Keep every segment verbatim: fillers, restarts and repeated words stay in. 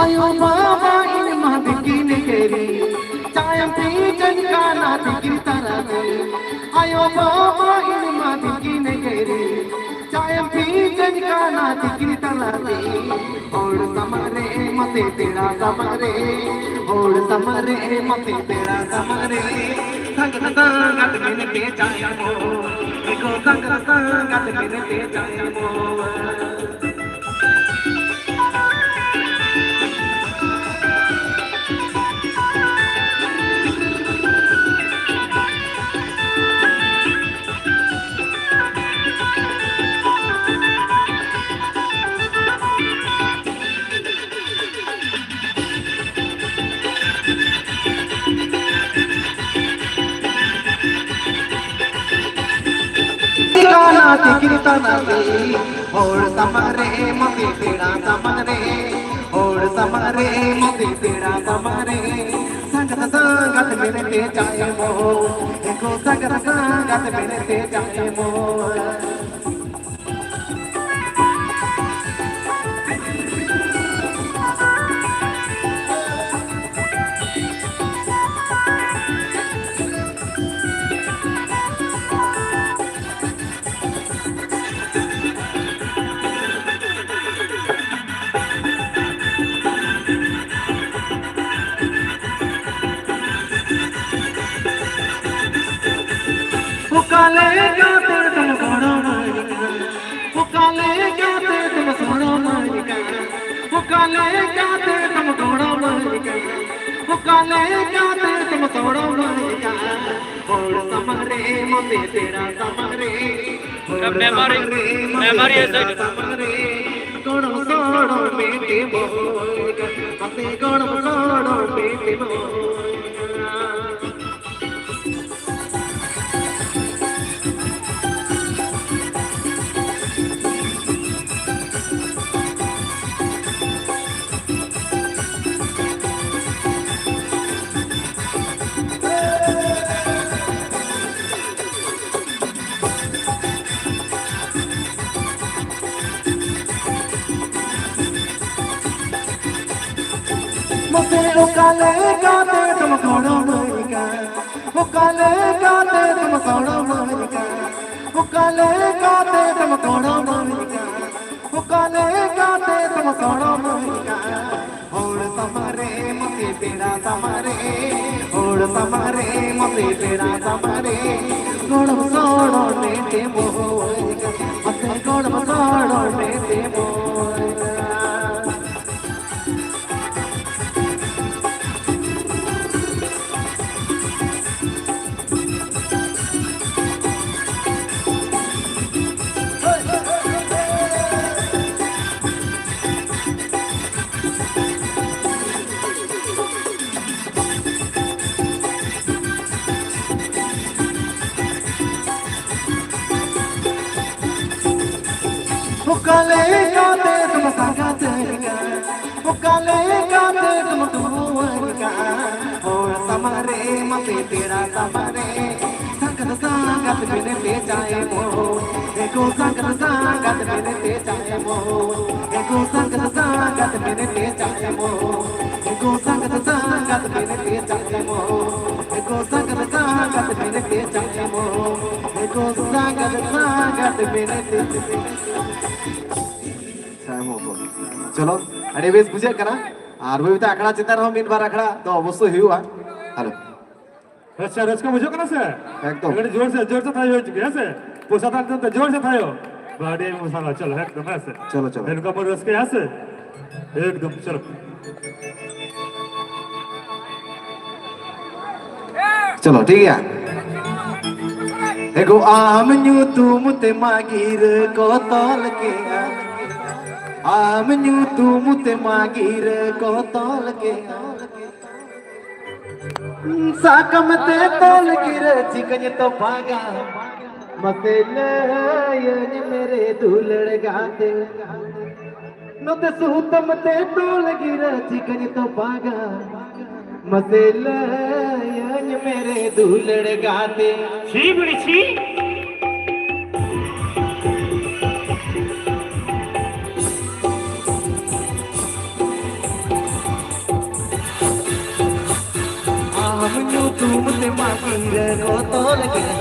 ᱟᱭᱳ ᱵᱟᱵᱟ ᱤᱧ ᱢᱟ ᱛᱤᱠᱤᱱ ᱜᱮᱨᱤ, ᱪᱟᱭᱮᱢ ᱯᱤᱡᱟᱹᱧ ᱠᱟᱱᱟ ᱛᱤᱠᱤᱱ ᱛᱟᱨᱟᱥᱤᱧ᱾ ᱟᱭᱳ ᱵᱟᱵᱟ ᱤᱧ ᱢᱟ ᱛᱤᱠᱤᱱ ᱜᱮᱨᱤ, ᱪᱟᱭᱮᱢ ᱯᱤᱡᱟᱹᱧ ᱠᱟᱱᱟ ᱛᱤᱠᱤᱱ ᱛᱟᱨᱟᱥᱤᱧ᱾ ᱦᱚᱲ ᱥᱟᱢᱟᱝ ᱨᱮ ᱢᱟᱥᱮ ᱯᱮᱲᱟ ᱥᱟᱢᱟᱝ ᱨᱮ, ᱦᱚᱲ ᱥᱟᱢᱟᱝ ᱨᱮ ᱢᱟᱥᱮ ᱯᱮᱲᱟ ᱥᱟᱢᱟᱝ ᱨᱮ, ᱥᱟᱸᱜᱟᱛ ᱥᱟᱸᱜᱟᱛ ᱢᱮᱱᱛᱮ ᱪᱟᱭᱮᱢ, ᱮ ᱜᱳ ᱥᱟᱸᱜᱟᱛ ᱥᱟᱸᱜᱟᱛ ᱢᱮᱱᱛᱮ ᱪᱟᱭᱮᱢ᱾ ᱛᱤᱠᱤᱱ ᱛᱟᱨᱟᱥᱤᱧ, ᱦᱚᱲ ᱥᱟᱢᱟᱝ ᱨᱮ ᱢᱟᱥᱮ ᱯᱮᱲᱟ ᱥᱟᱢᱟᱝ ᱨᱮ, ᱦᱚᱲ ᱥᱟᱢᱟᱝ ᱨᱮ ᱢᱟᱥᱮ ᱯᱮᱲᱟ ᱥᱟᱢᱟᱝ ᱨᱮ, ᱥᱟᱸᱜᱟᱛ ᱥᱟᱸᱜᱟᱛ ᱢᱮᱱᱛᱮ ᱪᱟᱭᱮᱢ, ᱮ ᱜᱳ ᱥᱟᱸᱜᱟᱛ ᱥᱟᱸᱜᱟᱛ ᱢᱮᱱᱛᱮ ᱪᱟᱭᱮᱢ᱾ ᱚᱠᱟ ᱞᱮᱠᱟᱛᱮ ᱫᱚᱢ ᱜᱚᱲᱚᱢᱟᱹᱧ ᱠᱟᱱᱟ? ᱚᱠᱟ ᱞᱮᱠᱟᱛᱮ ᱫᱚᱢ ᱜᱚᱲᱚᱢᱟᱹᱧ ᱠᱟᱱᱟ? ᱚᱠᱟ ᱞᱮᱠᱟᱛᱮ ᱫᱚᱢ ᱜᱚᱲᱚᱢᱟᱹᱧ ᱠᱟᱱᱟ? ᱚᱠᱟ ᱞᱮᱠᱟᱛᱮ ᱫᱚᱢ ᱜᱚᱲᱚᱢᱟᱹᱧ ᱠᱟᱱᱟ? ᱦᱚᱲ ᱥᱟᱢᱟᱝ ᱨᱮ ᱢᱟᱥᱮ ᱯᱮᱲᱟ ᱥᱟᱢᱟᱝ ᱨᱮ, ᱦᱚᱲ memory, ᱥᱟᱢᱟᱝ ᱨᱮ ᱢᱟᱥᱮ memory ᱯᱮᱲᱟ ᱥᱟᱢᱟᱝ ᱨᱮ, ᱜᱚᱲᱚᱢ ᱜᱚᱲᱚᱢ ᱢᱮᱱᱛᱮ ᱦᱚᱦᱚᱭ ᱠᱟᱱᱟ, ᱢᱟᱥᱮ ᱜᱚᱲᱚᱢ ᱜᱚᱲᱚᱢ ᱢᱮᱱᱛᱮ ᱦᱚᱦᱚᱭ ᱠᱟᱱᱟ᱾ ᱚᱠᱟ ᱞᱮᱠᱟᱛᱮ ᱫᱚᱢ ᱜᱚᱲᱚᱢᱟᱹᱧ ᱠᱟᱱ? ᱚᱠᱟ ᱞᱮᱠᱟᱛᱮ ᱫᱚᱢ ᱜᱚᱲᱚᱢᱟᱹᱧ ᱠᱟᱱ? ᱚᱠᱟ ᱞᱮᱠᱟᱛᱮ ᱫᱚᱢ ᱜᱚᱲᱚᱢᱟᱹᱧ ᱠᱟᱱ? ᱚᱠᱟ ᱞᱮᱠᱟᱛᱮ ᱫᱚᱢ ᱜᱚᱲᱚᱢᱟᱹᱧ ᱠᱟᱱ? ᱦᱚᱲ ᱥᱟᱢᱟᱝ ᱨᱮ ᱢᱟᱥᱮ ᱯᱮᱲᱟ ᱥᱟᱢᱟᱝ ᱨᱮ, ᱦᱚᱲ ᱥᱟᱢᱟᱝ ᱨᱮ ᱢᱟᱥᱮ ᱯᱮᱲᱟ ᱥᱟᱢᱟᱝ ᱨᱮ, ᱜᱚᱲᱚᱢ ᱥᱚᱲᱚ ᱢᱮᱱᱛᱮ ᱢᱚᱦᱚᱭ ᱠᱟᱱ, ᱢᱟᱥᱮ ᱜᱚᱲᱚᱢ ᱥᱚᱲᱚ ᱢᱮᱱᱛᱮ ᱢᱚᱦᱚᱭ ᱠᱟᱱ᱾ ᱚᱠᱟ ᱞᱮᱠᱟᱛᱮ ᱫᱚᱢ ᱥᱟᱸᱜᱟᱛᱮ ᱠᱟᱱ? ᱚᱠᱟ ᱞᱮᱠᱟᱛᱮ ᱫᱚᱢ ᱫᱩᱣᱟᱹᱨ ᱠᱟᱱ? ᱦᱚᱲ ᱥᱟᱢᱟᱝ ᱨᱮ ᱢᱟᱥᱮ ᱯᱮᱲᱟ ᱥᱟᱢᱟᱝ ᱨᱮ ᱥᱟᱸᱜᱟᱛ ᱥᱟᱸᱜᱟᱛ ᱢᱮᱱᱛᱮ ᱪᱟᱭᱢᱚ᱾ ᱮᱜᱳ ᱥᱟᱸᱜᱟᱛ ᱥᱟᱸᱜᱟᱛ ᱢᱮᱱᱛᱮ ᱪᱟᱭᱢᱚ᱾ ᱮᱜᱳ ᱥᱟᱸᱜᱟᱛ ᱥᱟᱸᱜᱟᱛ ᱢᱮᱱᱛᱮ ᱪᱟᱭᱢᱚ᱾ ᱮᱜᱳ ᱥᱟᱸᱜᱟᱛ ᱥᱟᱸᱜᱟᱛ ᱢᱮᱱᱛᱮ ᱪᱟᱭᱢᱚ᱾ ᱮᱜᱳ ᱥᱟᱸᱜᱟᱛ ᱥᱟᱸᱜᱟᱛ ᱢᱮᱱᱛᱮ ᱪᱟᱭᱢᱚ᱾ ᱮᱜᱳ ᱥᱟᱸᱜᱟᱛ ᱥᱟᱸᱜᱟᱛ ᱢᱮᱱᱛᱮ ᱪᱟᱭᱢᱚ᱾ ᱪᱚᱞᱚ, ᱟᱹᱰᱤ ᱵᱮᱥ ᱵᱩᱡᱷᱟᱹᱜ ᱠᱟᱱᱟ᱾ ᱟᱨ ᱵᱟᱹᱭ ᱵᱟᱹᱭᱛᱮ ᱟᱠᱷᱲᱟ ᱪᱮᱛᱟᱱ ᱨᱮᱦᱚᱸ ᱢᱤᱫ ᱵᱟᱨ ᱟᱠᱷᱲᱟ ᱫᱚ ᱚᱵᱚᱥᱥᱳᱭ ᱦᱩᱭᱩᱜᱼᱟ᱾ ᱦᱮᱞᱳ᱾ ᱟᱪᱪᱷᱟ, ᱨᱟᱹᱥᱠᱟᱹ ᱵᱩᱡᱷᱟᱹᱜ ᱠᱟᱱᱟ ᱥᱮ? ᱮᱠᱫᱚᱢ᱾ ᱟᱹᱰᱤ ᱡᱳᱨ ᱥᱮ, ᱡᱳᱨ ᱥᱮ ᱛᱷᱟᱭᱚ ᱦᱩᱭ ᱪᱩᱠᱤ, ᱦᱮᱸ ᱥᱮ? ᱯᱚᱭᱥᱟ ᱛᱟᱦᱮᱱ ᱛᱟᱢ ᱛᱮ ᱡᱳᱨ ᱥᱮ ᱛᱷᱟᱭᱚ᱾ ᱟᱹᱰᱤ ᱢᱚᱡᱟ, ᱪᱚᱞᱚ, ᱮᱠᱫᱚᱢ, ᱦᱮᱸ ᱥᱮ? ᱪᱚᱞᱚ, ᱪᱚᱞᱚ᱾ ᱮᱱᱠᱟ ᱵᱚᱱ ᱨᱟᱹᱥᱠᱟᱹᱭᱟ, ᱦᱮᱸ ᱥᱮ? ᱮᱠᱫᱚᱢ, ᱪᱚᱞᱚ᱾ ᱪᱚᱞᱚ, ᱴᱷᱤᱠ ᱜᱮᱭᱟ᱾ ᱮᱜᱳ ᱟᱢ ᱧᱩᱛᱩᱢ ᱛᱮᱢᱟ ᱜᱤᱨᱟᱹ ᱠᱚ ᱛᱚᱞ ᱠᱮᱜᱼᱟ᱾ ᱟᱢ ᱧᱩᱛᱩᱢ ᱛᱮᱢᱟ ᱜᱤᱨᱟᱹ ᱠᱚ ᱛᱚᱞ ᱠᱮᱜᱼᱟ᱾ ᱥᱟᱠᱟᱢ ᱛᱮ ᱛᱚᱞ ᱜᱤᱨᱟᱹ ᱪᱤᱠᱟᱹᱧ ᱛᱚᱯᱟᱜᱟ? ᱢᱟᱥᱮ ᱞᱟᱹᱭᱟᱹᱧ ᱢᱮ ᱨᱮ ᱫᱩᱞᱟᱹᱲ ᱜᱟᱛᱮ᱾ ᱱᱚᱛᱮ ᱥᱩᱛᱟᱹᱢ ᱛᱮ ᱛᱚᱞ ᱜᱤᱨᱟᱹ ᱪᱤᱠᱟᱹᱧ ᱛᱚᱯᱟᱜᱟ? ᱢᱟᱥᱮ ᱞᱟᱹᱭᱟᱹᱧ ᱢᱮ ᱨᱮ ᱫᱩᱞᱟᱹᱲ ᱜᱟᱛᱮ᱾ ᱪᱷᱤ ᱵᱤᱲᱤ ᱪᱷᱤ᱾ ᱠᱚ ᱛᱚᱞ ᱠᱮᱫᱟ,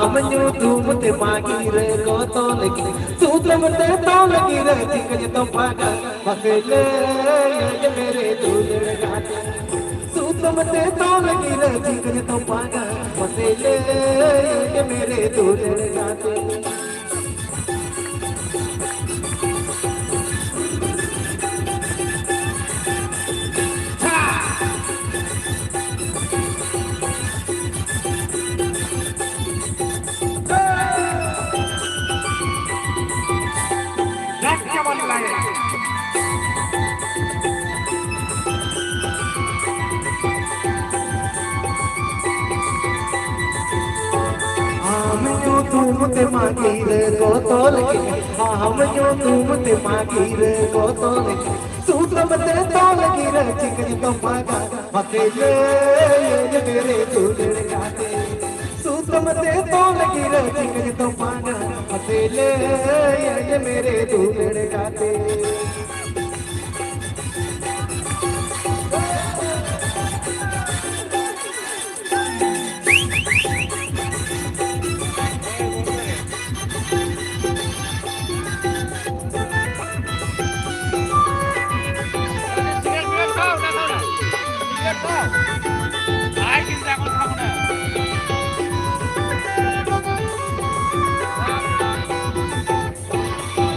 ᱟᱢ ᱧᱩᱛᱩᱢ ᱛᱮ ᱢᱟ ᱜᱤᱨᱟᱹ ᱠᱚ ᱛᱚᱞ ᱠᱮᱫᱟ᱾ ᱥᱩᱛᱟᱹᱢ ᱛᱮ ᱛᱚᱞ ᱜᱤᱨᱟᱹ ᱪᱤᱠᱟᱹᱧ ᱛᱚᱯᱟᱜᱟ, ᱢᱟᱥᱮ ᱞᱟᱹᱭᱟᱹᱧ ᱢᱮ ᱨᱮ ᱫᱩᱞᱟᱹᱲ ᱜᱟᱛᱮ᱾ ᱥᱩᱛᱟᱹᱢ ᱛᱮ ᱛᱚᱞ ᱜᱤᱨᱟᱹ ᱪᱤᱠᱟᱹᱧ ᱛᱚᱯᱟᱜᱟ, ᱢᱟᱥᱮ ᱞᱟᱹᱭᱟᱹᱧ ᱢᱮ ᱨᱮ ᱫᱩᱞᱟᱹᱲ ᱜᱟᱛᱮ᱾ ᱟᱢ ᱧᱩᱛᱩᱢ ᱛᱮ ᱢᱟ ᱜᱤᱨᱟᱹ ᱠᱚ ᱛᱚᱞ ᱠᱮᱫ, ᱟᱢ ᱧᱩᱛᱩᱢ ᱛᱮ ᱢᱟ ᱜᱤᱨᱟᱹ ᱠᱚ ᱛᱚᱞ ᱠᱮᱫ᱾ ᱥᱩᱛᱟᱹᱢ ᱛᱮ ᱛᱚᱞ ᱜᱤᱨᱟᱹ ᱪᱤᱠᱟᱹᱧ ᱛᱚᱯᱟᱜᱟ, ᱢᱟᱥᱮ ᱞᱟᱹᱭᱟᱹᱧ ᱢᱮ ᱨᱮ ᱫᱩᱞᱟᱹᱲ ᱜᱟᱛᱮ᱾ ᱥᱩᱛᱟᱹᱢ ᱛᱮ ᱛᱚᱞ ᱜᱤᱨᱟᱹ ᱪᱤᱠᱟᱹᱧ ᱛᱚᱯᱟᱜᱟ, ᱢᱟᱥᱮ ᱞᱟᱹᱭᱟᱹᱧ ᱢᱮ ᱨᱮ ᱫᱩᱞᱟᱹᱲ ᱜᱟᱛᱮ᱾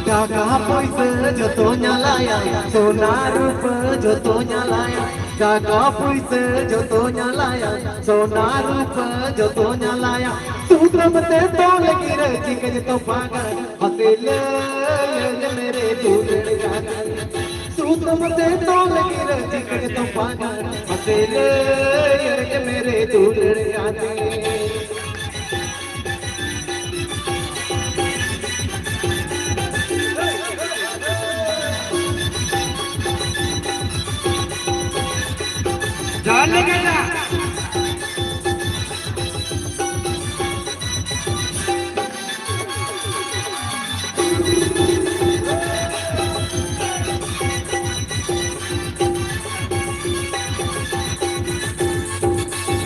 ᱴᱟᱠᱟ ᱯᱩᱭᱥᱟᱹ ᱡᱚᱛᱚᱧ ᱟᱞᱟᱭᱟ, ᱥᱚᱱᱟ ᱨᱩᱯᱟᱹ ᱡᱚᱛᱚᱧ ᱟᱞᱟᱭᱟ, ᱴᱟᱠᱟ ᱯᱩᱭᱥᱟᱹ ᱡᱚᱛᱚᱧ ᱟᱞᱟᱭᱟ, ᱥᱚᱱᱟ ᱨᱩᱯᱟᱹ ᱡᱚᱛᱚᱧ ᱟᱞᱟᱭᱟ᱾ ᱥᱩᱛᱟᱹᱢ ᱛᱮ ᱛᱚᱞ ᱜᱤᱨᱟᱹ ᱪᱤᱠᱟᱹᱧ ᱛᱚᱯᱟᱜᱟ, ᱢᱟᱥᱮ ᱞᱟᱹᱭᱟᱹᱧ ᱢᱮ ᱨᱮ ᱫᱩᱞᱟᱹᱲ ᱜᱟᱛᱮ᱾ ᱥᱩᱛᱟᱹᱢ ᱛᱮ ᱛᱚᱞ ᱜᱤᱨᱟᱹ ᱪᱤᱠᱟᱹᱧ ᱛᱚᱯᱟᱜᱟ, ᱢᱟᱥᱮ ᱞᱟᱹᱭᱟᱹᱧ ᱢᱮ ᱨᱮ ᱫᱩᱞᱟᱹᱲ ᱜᱟᱛᱮ᱾ ᱡᱚᱦᱟᱨ ᱞᱮ ᱜᱟᱭᱫᱟ᱾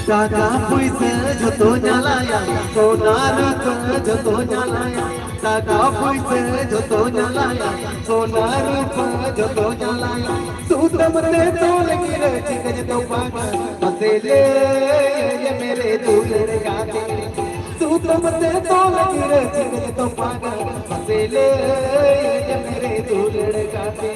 ᱴᱟᱠᱟ ᱯᱩᱭᱥᱟᱹ ᱡᱚᱛᱚᱧ ᱟᱞᱟᱭᱟ, ᱥᱚᱱᱟ ᱨᱩᱯᱟᱹ ᱡᱚᱛᱚᱧ ᱟᱞᱟᱭᱟ᱾ ᱴᱟᱠᱟ ᱯᱩᱭᱥᱟᱹ ᱡᱚᱛᱚᱧ ᱟᱞᱟᱭᱟ, ᱥᱚᱱᱟ ᱨᱩᱯᱟᱹ ᱡᱚᱛᱚᱧ ᱟᱞᱟᱭᱟ᱾ ᱥᱩᱛᱟᱹᱢ ᱛᱮ ᱛᱚᱞ ᱜᱤᱨᱟᱹ ᱪᱤᱠᱟᱹᱧ ᱛᱚᱯᱟᱜᱟ, ᱢᱟᱥᱮ ᱞᱟᱹᱭᱟᱹᱧ ᱢᱮ ᱨᱮ ᱫᱩᱞᱟᱹᱲ ᱜᱟᱛᱮ᱾ ᱥᱩᱛᱟᱹᱢ ᱛᱮ ᱛᱚᱞ ᱜᱤᱨᱟᱹ ᱪᱤᱠᱟᱹᱧ ᱛᱚᱯᱟᱜᱟ, ᱢᱟᱥᱮ ᱞᱟᱹᱭᱟᱹᱧ ᱢᱮ ᱨᱮ ᱫᱩᱞᱟᱹᱲ ᱜᱟᱛᱮ᱾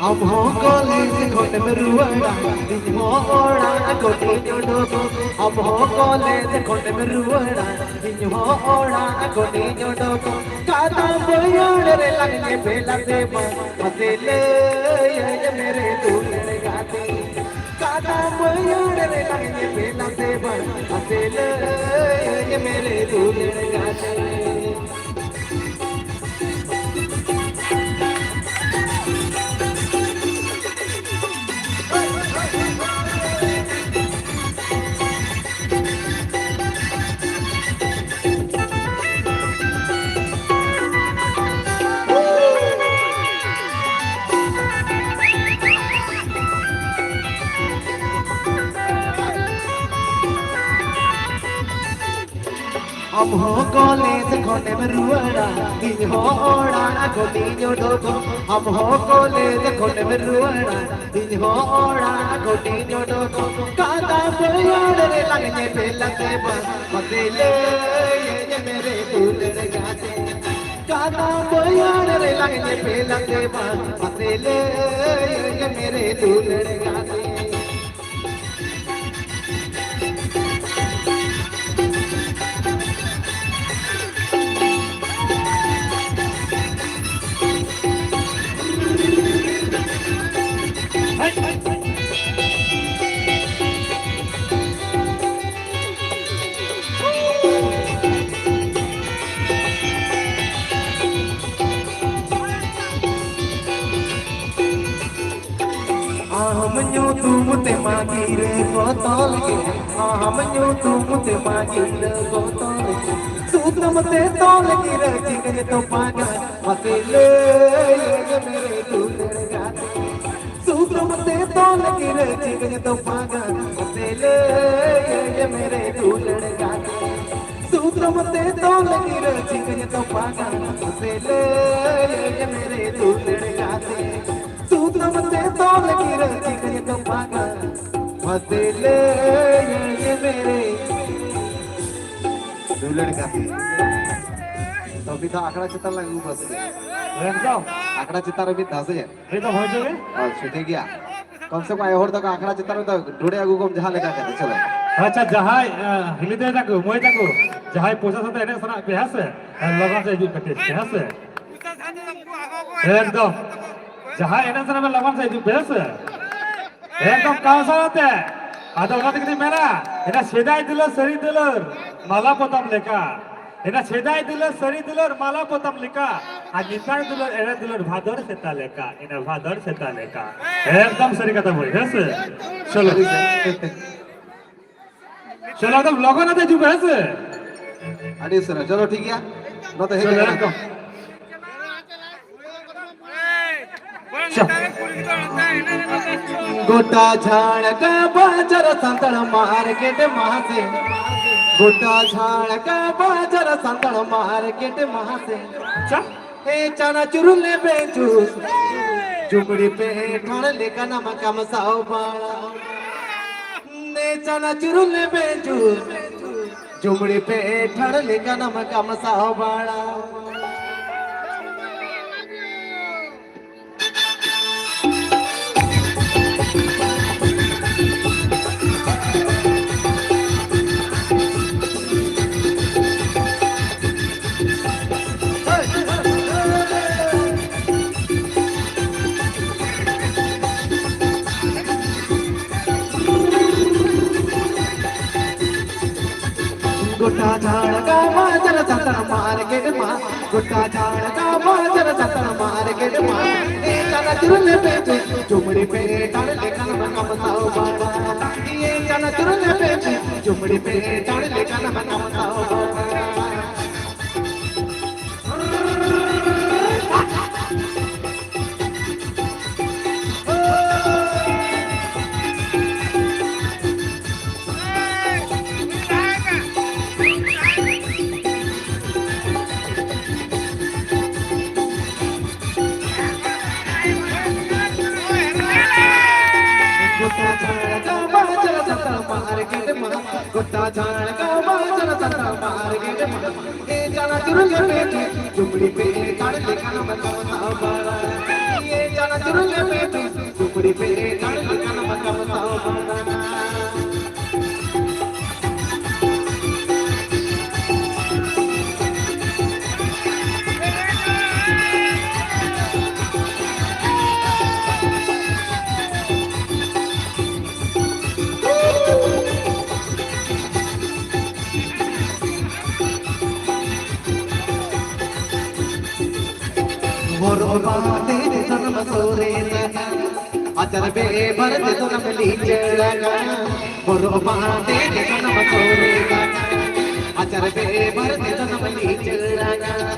ᱟᱢ ᱦᱚᱸ ᱠᱚᱞᱮᱡᱽ ᱠᱷᱚᱱᱮᱢ ᱨᱩᱣᱟᱹᱲᱟ, ᱤᱧ ᱦᱚᱸ ᱚᱲᱟᱜ ᱠᱷᱚᱱᱤᱧ ᱚᱰᱚᱠᱚᱜ᱾ ᱟᱢ ᱦᱚᱸ ᱠᱚᱞᱮᱡᱽ ᱠᱷᱚᱱᱮᱢ ᱨᱩᱣᱟᱹᱲᱟ, ᱤᱧ ᱦᱚᱸ ᱚᱲᱟᱜ ᱠᱷᱚᱱᱤᱧ ᱚᱰᱚᱠᱚᱜ᱾ ᱠᱟᱫᱟ ᱵᱟᱹᱭᱦᱟᱹᱲ ᱨᱮ ᱞᱟᱝ ᱧᱮᱯᱮᱞᱟ ᱥᱮ ᱵᱟᱝ, ᱢᱟᱥᱮ ᱞᱟᱹᱭᱟᱹᱧ ᱢᱮ ᱨᱮ ᱫᱩᱞᱟᱹᱲ ᱜᱟᱛᱮ᱾ ᱠᱟᱫᱟ ᱵᱟᱹᱭᱦᱟᱹᱲ ᱨᱮ ᱞᱟᱝ ᱧᱮᱯᱮᱞᱟ ᱥᱮ ᱵᱟᱝ, ᱢᱟᱥᱮ ᱞᱟᱹᱭᱟᱹᱧ ᱢᱮ ᱨᱮ ᱫᱩᱞᱟᱹᱲ ᱜᱟᱛᱮ᱾ ᱟᱢ ᱦᱚᱸ ᱠᱚᱞᱮᱡᱽ ᱠᱷᱚᱱᱮᱢ ᱨᱩᱣᱟᱹᱲᱟ, ᱤᱧ ᱦᱚᱸ ᱚᱲᱟᱜ ᱠᱷᱚᱱᱤᱧ ᱚᱰᱚᱠᱚᱜ᱾ ᱟᱢ ᱦᱚᱸ ᱠᱚᱞᱮᱡᱽ ᱠᱷᱚᱱᱮᱢ ᱨᱩᱣᱟᱹᱲᱟ, ᱤᱧ ᱦᱚᱸ ᱚᱲᱟᱜ ᱠᱷᱚᱱᱤᱧ ᱚᱰᱚᱠᱚᱜ᱾ ᱠᱟᱫᱟ ᱵᱟᱹᱭᱦᱟᱹᱲ ᱨᱮ ᱞᱟᱝ ᱧᱮᱯᱮᱞᱟ ᱥᱮ ᱵᱟᱝ, ᱢᱟᱥᱮ ᱞᱟᱹᱭᱟᱹᱧ ᱢᱮ ᱨᱮ ᱫᱩᱞᱟᱹᱲ ᱜᱟᱛᱮ᱾ ᱠᱟᱫᱟ ᱵᱟᱹᱭᱦᱟᱹᱲ ᱨᱮ ᱞᱟᱝ ᱧᱮᱯᱮᱞᱟ ᱥᱮ ᱵᱟᱝ, ᱢᱟᱥᱮ ᱞᱟᱹᱭᱟᱹᱧ ᱢᱮ ᱨᱮ ᱫᱩᱞᱟᱹᱲ ᱜᱟᱛᱮ᱾ ᱜᱤᱨᱟᱹ ᱠᱚ ᱛᱚᱞ ᱜᱮ, ᱟᱢ ᱧᱩᱛᱩᱢ ᱛᱮ ᱢᱟ ᱜᱤᱨᱟᱹ ᱠᱚ ᱛᱚᱞ ᱜᱮ᱾ ᱥᱩᱛᱟᱹᱢ ᱛᱮ ᱛᱚᱞ ᱜᱤᱨᱟᱹ ᱪᱤᱠᱟᱹᱧ ᱛᱚᱯᱟᱜᱟ, ᱢᱟᱥᱮ ᱞᱟᱹᱭᱟᱹᱧ ᱢᱮ ᱨᱮ ᱫᱩᱞᱟᱹᱲ ᱜᱟᱛᱮ᱾ ᱥᱩᱛᱟᱹᱢ ᱛᱮ ᱛᱚᱞ ᱜᱤᱨᱟᱹ ᱪᱤᱠᱟᱹᱧ ᱛᱚᱯᱟᱜᱟ, ᱢᱟᱥᱮ ᱞᱟᱹᱭᱟᱹᱧ ᱢᱮ ᱨᱮ ᱫᱩᱞᱟᱹᱲ ᱜᱟᱛᱮ᱾ ᱥᱩᱛᱟᱹᱢ ᱛᱮ ᱛᱚᱞ ᱜᱤᱨᱟᱹ ᱪᱤᱠᱟᱹᱧ ᱛᱚᱯᱟᱜᱟ, ᱢᱟᱥᱮ ᱞᱟᱹᱭᱟᱹᱧ ᱢᱮ ᱨᱮ ᱫᱩᱞᱟᱹᱲ ᱜᱟᱛᱮ᱾ ᱥᱩᱛᱟᱹᱢ ᱛᱮ ᱛᱚᱞ ᱜᱤᱨᱟᱹ ᱪᱤᱠᱟᱹᱧ ᱛᱚᱯᱟᱜᱟ, ᱢᱟᱥᱮ ᱞᱟᱹᱭᱟᱹᱧ ᱢᱮ ᱨᱮ ᱫᱩᱞᱟᱹᱲ ᱜᱟᱛᱮ᱾ ᱛᱚ ᱢᱤᱫ ᱫᱷᱟᱣ ᱟᱠᱷᱲᱟ ᱪᱮᱛᱟᱱ ᱞᱟᱝ ᱟᱹᱜᱩ ᱠᱚᱣᱟ ᱥᱮ? ᱮᱠᱫᱚᱢ᱾ ᱟᱠᱷᱲᱟ ᱪᱮᱛᱟᱱ ᱨᱮ ᱢᱤᱫ ᱫᱷᱟᱣ ᱥᱮ ᱪᱮᱫ? ᱮᱠᱫᱚᱢ, ᱦᱳᱭ ᱛᱚᱵᱮ᱾ ᱟᱪᱪᱷᱟ, ᱴᱷᱤᱠ ᱜᱮᱭᱟ᱾ ᱠᱚᱢ ᱥᱮ ᱠᱚᱢ ᱟᱭᱳ ᱦᱚᱲ ᱛᱟᱠᱚ ᱟᱠᱷᱲᱟ ᱪᱮᱛᱟᱱ ᱨᱮ ᱫᱚ ᱰᱚᱰᱮ ᱟᱹᱜᱩ ᱠᱚᱢ ᱡᱟᱦᱟᱸ ᱞᱮᱠᱟ ᱠᱟᱛᱮ, ᱪᱚᱞᱚ᱾ ᱟᱪᱪᱷᱟ, ᱡᱟᱦᱟᱸᱭ, ᱟᱸ, ᱦᱤᱞᱤ ᱫᱟᱹᱭ ᱛᱟᱠᱚ, ᱢᱟᱹᱭ ᱛᱟᱠᱚ, ᱡᱟᱦᱟᱸᱭ ᱯᱚᱭᱥᱟ ᱥᱟᱛᱮ ᱮᱱᱮᱡ ᱥᱟᱱᱟᱭᱮᱫ ᱯᱮ, ᱦᱮᱸ ᱥᱮ? ᱞᱚᱜᱚᱱ ᱥᱮ ᱦᱤᱡᱩᱜ ᱯᱮ, ᱴᱷᱤᱠ, ᱦᱮᱸ ᱥᱮ? ᱮᱠᱫᱚᱢ᱾ ᱡᱟᱦᱟᱸᱭ ᱮᱱᱮᱡ ᱥᱟᱱᱟ ᱯᱮ, ᱞᱚᱜᱚᱱ ᱥᱮ ᱦᱤᱡᱩᱜ ᱯᱮ, ᱦᱮᱸ ᱥᱮ? ᱮᱠᱫᱚᱢ ᱠᱟᱱ ᱥᱟᱶᱛᱮ᱾ ᱟᱫᱚ ᱚᱱᱟ ᱛᱮᱜᱮ ᱞᱤᱧ ᱢᱮᱱᱟ, ᱮᱱᱟ ᱥᱮᱫᱟᱭ ᱫᱩᱞᱟᱹᱲ, ᱥᱟᱹᱨᱤ ᱫᱩᱞᱟᱹᱲ, ᱢᱟᱞᱟ ᱯᱚᱛᱟᱢ ᱞᱮᱠᱟ᱾ ᱮᱱᱟ ᱥᱮᱫᱟᱭ ᱫᱩᱞᱟᱹᱲ, ᱥᱟᱹᱨᱤ ᱫᱩᱞᱟᱹᱲ, ᱢᱟᱞᱟ ᱯᱚᱛᱟᱢ ᱞᱮᱠᱟ᱾ ᱟᱨ ᱱᱮᱛᱟᱨ ᱫᱩᱞᱟᱹᱲ, ᱮᱲᱮ ᱫᱩᱞᱟᱹᱲ, ᱵᱷᱟᱫᱚᱨ ᱥᱮᱛᱟ ᱞᱮᱠᱟ᱾ ᱮᱱᱟ ᱵᱷᱟᱫᱚᱨ ᱥᱮᱛᱟ ᱞᱮᱠᱟ᱾ ᱮᱠᱫᱚᱢ ᱥᱟᱹᱨᱤ ᱠᱟᱛᱷᱟ ᱵᱚᱞᱮ, ᱦᱮᱸ ᱥᱮ? ᱪᱚᱞᱚ᱾ ᱪᱚᱞᱚ, ᱮᱠᱫᱚᱢ ᱞᱚᱜᱚᱱ ᱟᱛᱮ ᱦᱤᱡᱩᱜ ᱯᱮ, ᱦᱮᱸ ᱥᱮ? ᱟᱹᱰᱤ ᱩᱥᱟᱹᱨᱟ᱾ ᱪᱚᱞᱚ, ᱴᱷᱤᱠ ᱜᱮᱭᱟ᱾ ᱱᱚᱛᱮ ᱦᱮᱡ ᱪᱚᱞᱚ, ᱞᱮᱱ ᱮᱠᱫᱚᱢ᱾ ᱪᱚ᱾ ᱜᱚᱴᱟ ᱡᱷᱟᱲᱠᱷᱚᱸᱰ ᱵᱟᱡᱟᱨ ᱥᱟᱱᱛᱟᱲ ᱢᱟᱨᱠᱮᱴ ᱢᱟᱥᱮ, ᱜᱚᱴᱟ ᱡᱷᱟᱲᱠᱷᱚᱸᱰ ᱵᱟᱡᱟᱨ ᱥᱟᱱᱛᱟᱲ ᱢᱟᱨᱠᱮᱴ ᱢᱟᱥᱮ᱾ ᱪᱚ᱾ ᱦᱮ ᱪᱟᱱᱟᱪᱩᱨ ᱞᱮ ᱵᱮᱸᱡᱩᱥ, ᱡᱩᱢᱲᱤ ᱯᱮ ᱴᱷᱟᱲ ᱞᱮᱠᱟᱱᱟᱢ ᱠᱟᱢᱥᱟᱣ ᱵᱟᱲᱟ᱾ ᱱᱮ ᱪᱟᱱᱟᱪᱩᱨ ᱞᱮ ᱵᱮᱸᱡᱩᱥ, ᱡᱩᱢᱲᱤ ᱯᱮ ᱴᱷᱟᱲ ᱞᱮᱠᱟᱱᱟᱢ ᱠᱟᱢᱥᱟᱣ ᱵᱟᱲᱟ᱾ ᱜᱚᱴᱟ ᱡᱷᱟᱲᱜᱨᱟᱢ ᱵᱟᱡᱟᱨ ᱥᱟᱱᱛᱟᱲ ᱢᱟᱨᱠᱮᱴ ᱢᱟ, ᱜᱚᱴᱟ ᱡᱷᱟᱲᱜᱨᱟᱢ ᱵᱟᱡᱟᱨ ᱥᱟᱱᱛᱟᱲ ᱢᱟᱨᱠᱮᱴ ᱢᱟ, ᱮ ᱪᱟᱱᱟᱪᱩᱨ ᱞᱮ ᱯᱮ ᱪᱩ, ᱪᱩᱢᱲᱤ ᱯᱮ ᱮᱴᱟᱜ ᱞᱮᱠᱟᱱ ᱢᱟᱱᱟᱢ ᱥᱟᱣ ᱵᱟᱲᱟ᱾ ᱮ ᱪᱟᱱᱟᱪᱩᱨ ᱞᱮ ᱯᱮ ᱪᱩ, ᱪᱩᱢᱲᱤ ᱯᱮ ᱮᱴᱟᱜ ᱞᱮᱠᱟᱱ ᱢᱟᱱᱟᱢ ᱥᱟᱣ ᱵᱟᱲᱟ᱾ ᱜᱚᱴᱟ ᱡᱷᱟᱲᱜᱨᱟᱢ ᱵᱟᱡᱟᱨ ᱥᱟᱱᱛᱟᱲ ᱢᱟᱨᱠᱮᱴ ᱢᱟ, ᱜᱚᱴᱟ ᱡᱷᱟᱲᱜᱨᱟᱢ ᱵᱟᱡᱟᱨ ᱥᱟᱱᱛᱟᱲ ᱢᱟᱨᱠᱮᱴ ᱢᱟ᱾ ᱮ ᱪᱟᱱᱟᱪᱩᱨ ᱞᱮ ᱯᱮ ᱪᱩ, ᱪᱩᱢᱲᱤ ᱯᱮ ᱮᱴᱟᱜ ᱞᱮᱠᱟᱱ ᱢᱟᱱᱟᱢ ᱥᱟᱣ ᱵᱟᱲᱟ᱾ ᱮ ᱪᱟᱱᱟᱪᱩᱨ ᱞᱮ ᱯᱮ ᱪᱩ, ᱪᱩᱢᱲᱤ ᱯᱮ ᱮᱴᱟᱜ ᱞᱮᱠᱟᱱ ᱢᱟᱱᱟᱢ ᱥᱟᱣ ᱵᱟᱲᱟ᱾ ᱦᱚᱨᱚᱜ ᱵᱟᱸᱫᱮ ᱛᱮ ᱥᱟᱱᱟᱢ ᱥᱚᱨᱮᱥ ᱟᱠᱟᱱᱟ, ᱟᱪᱟᱨ ᱵᱮᱵᱷᱟᱨ ᱛᱮ ᱥᱟᱱᱟᱢ ᱞᱤᱪᱟᱹᱲ ᱟᱠᱟᱱᱟ᱾ ᱦᱚᱨᱚᱜ ᱵᱟᱸᱫᱮ ᱛᱮ ᱥᱟᱱᱟᱢ ᱥᱚᱨᱮᱥ ᱟᱠᱟᱱᱟ, ᱟᱪᱟᱨ ᱵᱮᱵᱷᱟᱨ ᱛᱮ ᱥᱟᱱᱟᱢ ᱞᱤᱪᱟᱹᱲ ᱟᱠᱟᱱᱟ᱾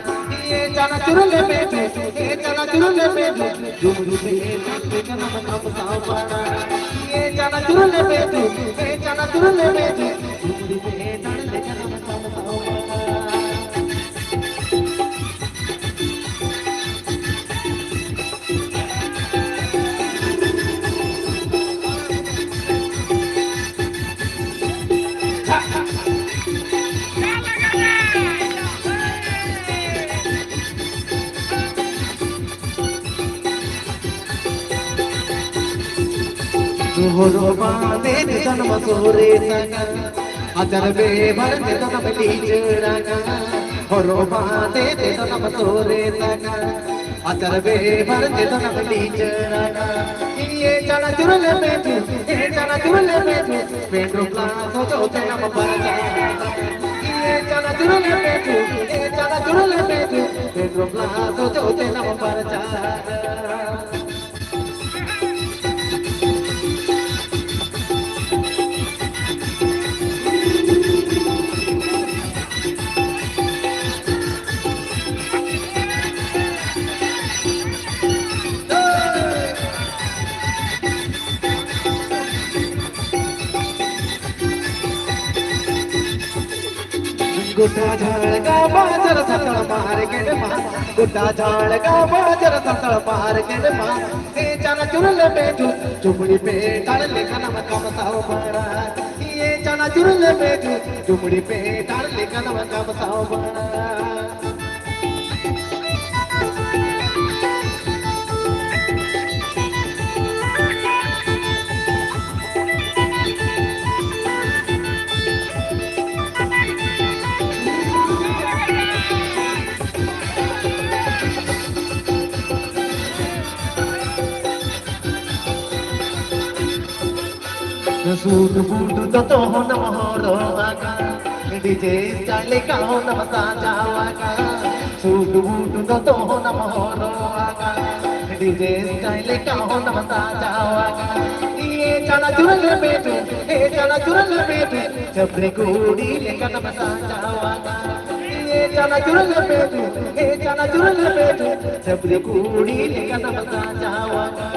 ᱮ ᱪᱟᱱᱟᱪᱩᱨ ᱞᱮ ᱯᱮ ᱪᱩ, ᱮ ᱪᱟᱱᱟᱪᱩᱨ ᱞᱮ ᱯᱮ ᱪᱩ, ᱡᱩᱢᱤ ᱯᱮ ᱮᱴᱟᱜ ᱞᱮᱠᱟᱱ ᱢᱟᱱᱟᱢ ᱥᱟᱣ ᱵᱟᱲᱟ᱾ ᱮ ᱪᱟᱱᱟᱪᱩᱨ ᱞᱮ ᱯᱮ ᱪᱩ, ᱮ ᱪᱟᱱᱟᱪᱩᱨ ᱞᱮ ᱯᱮ ᱪᱩ, ᱡᱩᱢᱤ ᱯᱮ ᱮᱴᱟᱜ ᱞᱮᱠᱟᱱ ᱢᱟᱱᱟᱢ ᱥᱟᱣ ᱵᱟᱲᱟ᱾ ᱦᱚᱨᱚᱜ ᱵᱟᱸᱫᱮ ᱛᱮ ᱥᱟᱱᱟᱢ ᱥᱚᱨᱮᱥ ᱟᱠᱟᱱᱟ, ᱟᱪᱟᱨ ᱵᱮᱵᱷᱟᱨ ᱛᱮ ᱥᱟᱱᱟᱢ ᱞᱤᱪᱟᱹᱲ ᱟᱠᱟᱱᱟ᱾ ᱦᱚᱨᱚᱜ ᱵᱟᱸᱫᱮ ᱛᱮ ᱥᱟᱱᱟᱢ ᱥᱚᱨᱮᱥ ᱟᱠᱟᱱᱟ, ᱟᱪᱟᱨ ᱵᱮᱵᱷᱟᱨ ᱛᱮᱫᱚ ᱱᱟᱢ ᱞᱤᱪᱟᱹᱲᱟᱱᱟ᱾ ᱤᱭᱮ ᱪᱟᱱᱟᱪᱩᱨ ᱞᱮ ᱢᱮᱫᱩ, ᱮ ᱪᱟᱱᱟᱪᱩᱨ ᱞᱮ ᱢᱮᱫᱩ, ᱯᱮᱸᱰᱨᱚᱢ ᱞᱟ ᱥᱚᱡᱚ ᱛᱮ ᱱᱟᱢ ᱯᱟᱨᱪᱟᱱᱟ᱾ ᱤᱭᱮ ᱪᱟᱱᱟᱪᱩᱨ ᱞᱮ ᱢᱮᱫᱩ, ᱮ ᱪᱟᱱᱟᱪᱩᱨ ᱞᱮ ᱢᱮᱫᱩ, ᱯᱮᱸᱰᱨᱚᱢ ᱞᱟ ᱥᱚᱡᱚ ᱛᱮ ᱱᱟᱢ ᱯᱟᱨᱪᱟᱱᱟ᱾ ᱜᱚᱴᱟ ᱡᱷᱟᱲᱜᱨᱟᱢ ᱵᱟᱡᱟᱨ ᱥᱟᱱᱛᱟᱲ ᱢᱟᱨᱠᱮᱴ ᱢᱟ, ᱜᱚᱴᱟ ᱡᱷᱟᱲᱜᱨᱟᱢ ᱵᱟᱡᱟᱨ ᱥᱟᱱᱛᱟᱲ ᱢᱟᱨᱠᱮᱴ ᱢᱟ, ᱮ ᱪᱟᱱᱟᱪᱩᱨ ᱞᱮ ᱢᱮᱫᱩ, ᱪᱩᱢᱲᱤ ᱯᱮᱸᱰᱟᱲ ᱞᱮᱠᱟᱱᱟᱢ ᱠᱟᱢᱥᱟᱣ ᱵᱟᱲᱟ᱾ ᱮ ᱪᱟᱱᱟᱪᱩᱨ ᱞᱮ ᱢᱮᱫᱩ, ᱪᱩᱢᱲᱤ ᱯᱮᱸᱰᱟᱲ ᱞᱮᱠᱟᱱᱟᱢ ᱠᱟᱢᱥᱟᱣ ᱵᱟᱲᱟ᱾ ᱥᱩᱴ ᱵᱩᱴ ᱫᱚᱛᱚ ᱦᱚᱸ ᱱᱟᱢ ᱦᱚᱨᱚᱜ ᱟᱠᱟᱫ, ᱰᱤᱡᱮ ᱥᱴᱟᱭᱤᱞ ᱞᱮᱠᱟ ᱦᱚᱸ ᱱᱟᱢ ᱥᱟᱡᱟᱣ ᱟᱠᱟᱫ᱾ ᱥᱩᱴ ᱵᱩᱴ ᱫᱚᱛᱚ ᱦᱚᱸ ᱱᱟᱢ ᱦᱚᱨᱚᱜ ᱟᱠᱟᱫ, ᱰᱤᱡᱮ ᱥᱴᱟᱭᱤᱞ ᱞᱮᱠᱟ ᱦᱚᱸ ᱱᱟᱢ ᱥᱟᱡᱟᱣ ᱟᱠᱟᱫ᱾ ᱤᱭᱮ ᱪᱟᱱᱟᱪᱩᱨ ᱞᱮ ᱢᱮᱫᱩ, ᱮ ᱪᱟᱱᱟᱪᱩᱨ ᱞᱮ ᱢᱮᱫᱩ, ᱪᱷᱟᱹᱯᱨᱤ ᱠᱩᱲᱤ ᱞᱮᱠᱟ ᱱᱟᱢ ᱥᱟᱡᱟᱣ ᱟᱠᱟᱫ᱾ ᱤᱭᱮ ᱪᱟᱱᱟᱪᱩᱨ ᱞᱮ ᱢᱮᱫᱩ, ᱮ ᱪᱟᱱᱟᱪᱩᱨ ᱞᱮ ᱢᱮᱫᱩ, ᱪᱷᱟᱹᱯᱨᱤ ᱠᱩᱲᱤ ᱞᱮᱠᱟ ᱱᱟᱢ ᱥᱟᱡᱟᱣ ᱟᱠᱟᱫ᱾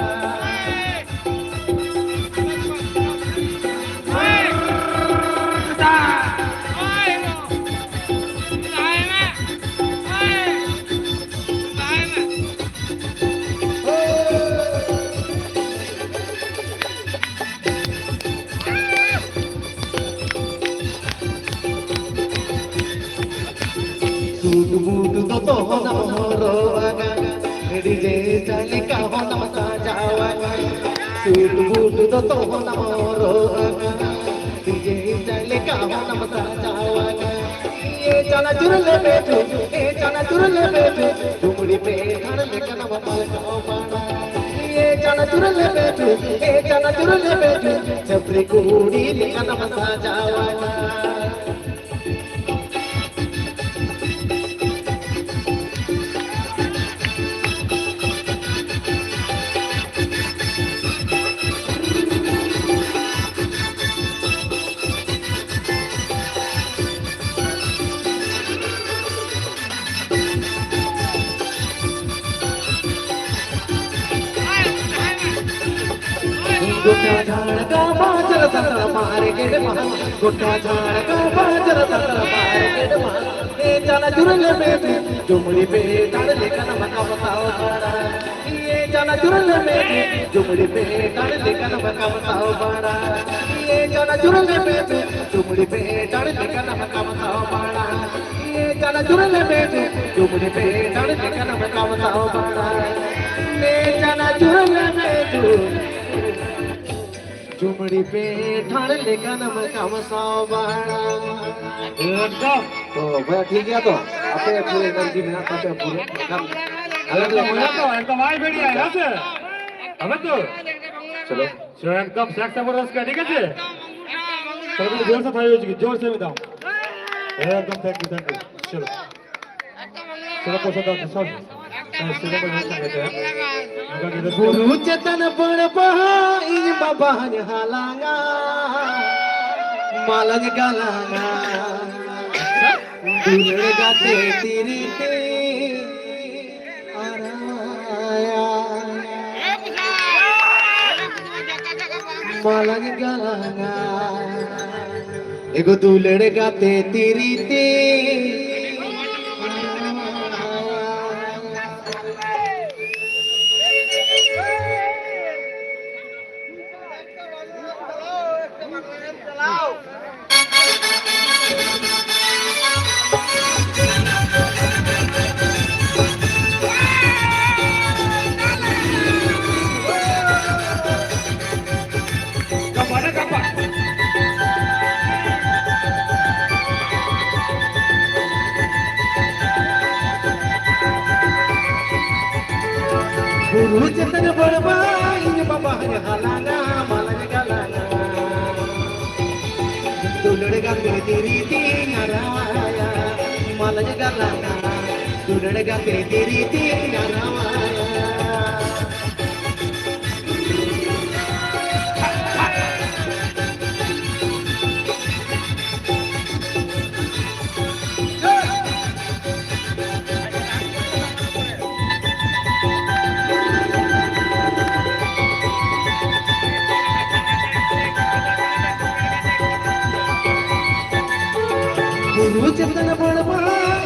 ᱥᱩᱴ ᱵᱩᱴ ᱫᱚᱛᱚ ᱦᱚᱸ ᱱᱟᱢ ᱦᱚᱨᱚᱜ ᱟᱠᱟᱫ, ᱰᱤᱡᱮ ᱥᱴᱟᱭᱤᱞ ᱞᱮᱠᱟ ᱦᱚᱸ ᱱᱟᱢ ᱥᱟᱡᱟᱣ ᱟᱠᱟᱫ᱾ ᱥᱩᱴ ᱵᱩᱴ ᱫᱚᱛᱚ ᱦᱚᱸ ᱱᱟᱢ ᱦᱚᱨᱚᱜ ᱟᱠᱟᱫ, ᱰᱤᱡᱮ ᱥᱴᱟᱭᱤᱞ ᱞᱮᱠᱟ ᱦᱚᱸ ᱱᱟᱢ ᱥᱟᱡᱟᱣ ᱟᱠᱟᱫ᱾ ᱤᱭᱮ ᱪᱟᱱᱟᱪᱩᱨ ᱞᱮ ᱢᱮᱫᱩ, ᱮ ᱪᱟᱱᱟᱪᱩᱨ ᱞᱮ ᱵᱮᱡᱩ, ᱪᱩᱢᱲᱤ ᱯᱮ ᱴᱷᱟᱲ ᱞᱮᱠᱟᱱᱟᱢ ᱢᱟᱞᱠᱟᱣ ᱵᱟᱲᱟ᱾ ᱤᱭᱮ ᱪᱟᱱᱟᱪᱩᱨ ᱞᱮ ᱵᱮᱡᱩ, ᱮ ᱪᱟᱱᱟᱪᱩᱨ ᱞᱮ ᱵᱮᱡᱩ, ᱪᱷᱟᱹᱯᱨᱤ ᱠᱩᱲᱤ ᱞᱮᱠᱟᱱᱟᱢ ᱥᱟᱡᱟᱣ ᱟᱠᱟᱱᱟ᱾ ᱜᱚᱴᱟ ᱡᱷᱟᱲᱜᱨᱟᱢ ᱵᱟᱡᱟᱨ ᱥᱟᱛᱨᱟ market ᱢᱟ, ᱜᱚᱴᱟ ᱡᱷᱟᱲᱜᱨᱟᱢ ᱵᱟᱡᱟᱨ ᱥᱟᱛᱨᱟ market ᱢᱟ, ᱮ ᱪᱟᱱᱟᱪᱩᱨ ᱞᱮ ᱵᱮᱡᱩ, ᱪᱩᱢᱲᱤ ᱯᱮ ᱴᱷᱟᱲ ᱞᱮᱠᱟᱱᱟᱢ ᱢᱟᱞᱠᱟᱣ ᱵᱟᱲᱟ᱾ ᱤᱭᱮ ᱪᱟᱱᱟᱪᱩᱨ ᱞᱮ ᱵᱮᱡᱩ, ᱪᱩᱢᱲᱤ ᱯᱮ ᱴᱷᱟᱲ ᱞᱮᱠᱟᱱᱟᱢ ᱢᱟᱞᱠᱟᱣ ᱵᱟᱲᱟ᱾ ᱤᱭᱮ ᱪᱟᱱᱟᱪᱩᱨ ᱞᱮ ᱵᱮᱡᱩ, ᱪᱩᱢᱲᱤ ᱯᱮ ᱴᱷᱟᱲ ᱞᱮᱠᱟᱱᱟᱢ ᱢᱟᱞᱠᱟᱣ ᱵᱟᱲᱟ᱾ ᱤᱭᱮ ᱪᱟᱱᱟᱪᱩᱨ ᱞᱮ ᱵᱮᱡᱩ, ᱪᱩᱢᱲᱤ ᱯᱮ ᱴᱷᱟᱲ ᱞᱮᱠᱟᱱᱟᱢ ᱢᱟᱞᱠᱟᱣ ᱵᱟᱲᱟ᱾ ᱮ ᱪᱟᱱᱟᱪᱩᱨ ᱞᱮ ᱵᱮᱡᱩ, ᱪᱩᱢᱲᱤ ᱯᱮ ᱴᱷᱟᱲ ᱞᱮᱠᱟᱱᱟᱢ ᱢᱟᱞᱠᱟᱣ ᱵᱟᱲᱟ᱾ ᱮᱠᱫᱚᱢ᱾ ᱛᱚ ᱵᱚᱭᱦᱟ, ᱴᱷᱤᱠ ᱜᱮᱭᱟ ᱛᱚ? ᱟᱯᱮ ᱯᱩᱨᱟᱹ energy ᱢᱮᱱᱟᱜ ᱛᱟᱯᱮᱭᱟ ᱯᱩᱨᱟᱹ᱾ ᱮᱱᱠᱷᱟᱱ ᱟᱞᱮ ᱫᱚ ᱮᱠᱫᱚᱢ, ᱮᱠᱫᱚᱢ, ᱮᱠᱫᱚᱢ, ᱟᱭ ᱵᱮᱲᱤᱭᱟ, ᱦᱮᱸ ᱥᱮ? ᱟᱵᱮ ᱛᱚ? ᱪᱚᱞᱚ᱾ ᱪᱚᱞᱚ, ᱮᱠᱫᱚᱢ ᱥᱮᱠ ᱥᱟᱵᱚᱨ ᱨᱟᱹᱥᱠᱟᱹ, ᱴᱷᱤᱠ ᱟᱪᱷᱮ? ᱪᱚᱞᱚ, ᱠᱟᱹᱴᱤᱡ ᱡᱳᱨ ᱥᱮ ᱛᱟᱞᱤ ᱦᱩᱭ ᱦᱚᱪᱚ, ᱡᱳᱨ ᱥᱮ ᱢᱤᱫ ᱫᱷᱟᱣ᱾ ᱮᱠᱫᱚᱢ, thank you, thank you. ᱪᱚᱞᱚ᱾ ᱥᱮᱨᱮᱧ ᱯᱚᱭᱥᱟ ᱫᱚ ᱫᱤᱥᱚᱢ᱾ ᱦᱮᱸ, ᱥᱮᱨᱮᱧ ᱯᱚᱭᱥᱟ ᱫᱚ ᱫᱤᱥᱚᱢ᱾ ᱱᱚᱝᱠᱟ ᱜᱮ ᱨᱟᱹᱥᱠᱟᱹ᱾ ᱵᱩᱨᱩ ᱪᱮᱛᱟᱱ ᱵᱟᱹᱲ ᱵᱟᱦᱟ ᱤᱧ ᱵᱟᱵᱟᱧ ᱦᱟᱞᱟᱝᱟ, ᱢᱟᱞᱟᱧ ᱜᱟᱞᱟᱝᱟ, ᱫᱩᱞᱟᱹᱲ ᱜᱟᱛᱮ ᱛᱤᱨᱤᱛᱮ ᱟᱨᱟᱭᱟ᱾ ᱢᱟᱞᱟᱧ ᱜᱟᱞᱟᱝᱟ, ᱮᱜᱳ ᱫᱩᱞᱟᱹᱲ ᱜᱟᱛᱮ ᱛᱤᱨᱤᱛᱮ᱾ ᱵᱩᱨᱩ ᱪᱮᱛᱟᱱ ᱵᱟᱹᱲᱵᱟ ᱤᱧ ᱵᱟᱵᱟᱧ ᱦᱟᱞᱟᱝᱟ, ᱢᱟᱞᱟᱧ ᱜᱟᱞᱟᱝᱟ᱾ ᱫᱩᱞᱟᱹᱲ ᱜᱟᱛᱮ ᱛᱤᱨᱤ ᱛᱤᱧ ᱟᱨᱟᱣᱟᱭᱟ, ᱢᱟᱞᱟᱧ ᱜᱟᱞᱟᱝᱟ᱾ ᱫᱩᱞᱟᱹᱲ ᱜᱟᱛᱮ ᱛᱤᱨᱤ ᱛᱤᱧ ᱟᱨᱟᱣᱟᱭᱟ᱾ ᱵᱩᱨᱩ ᱪᱮᱛᱟᱱ ᱵᱟᱹᱲᱵᱟ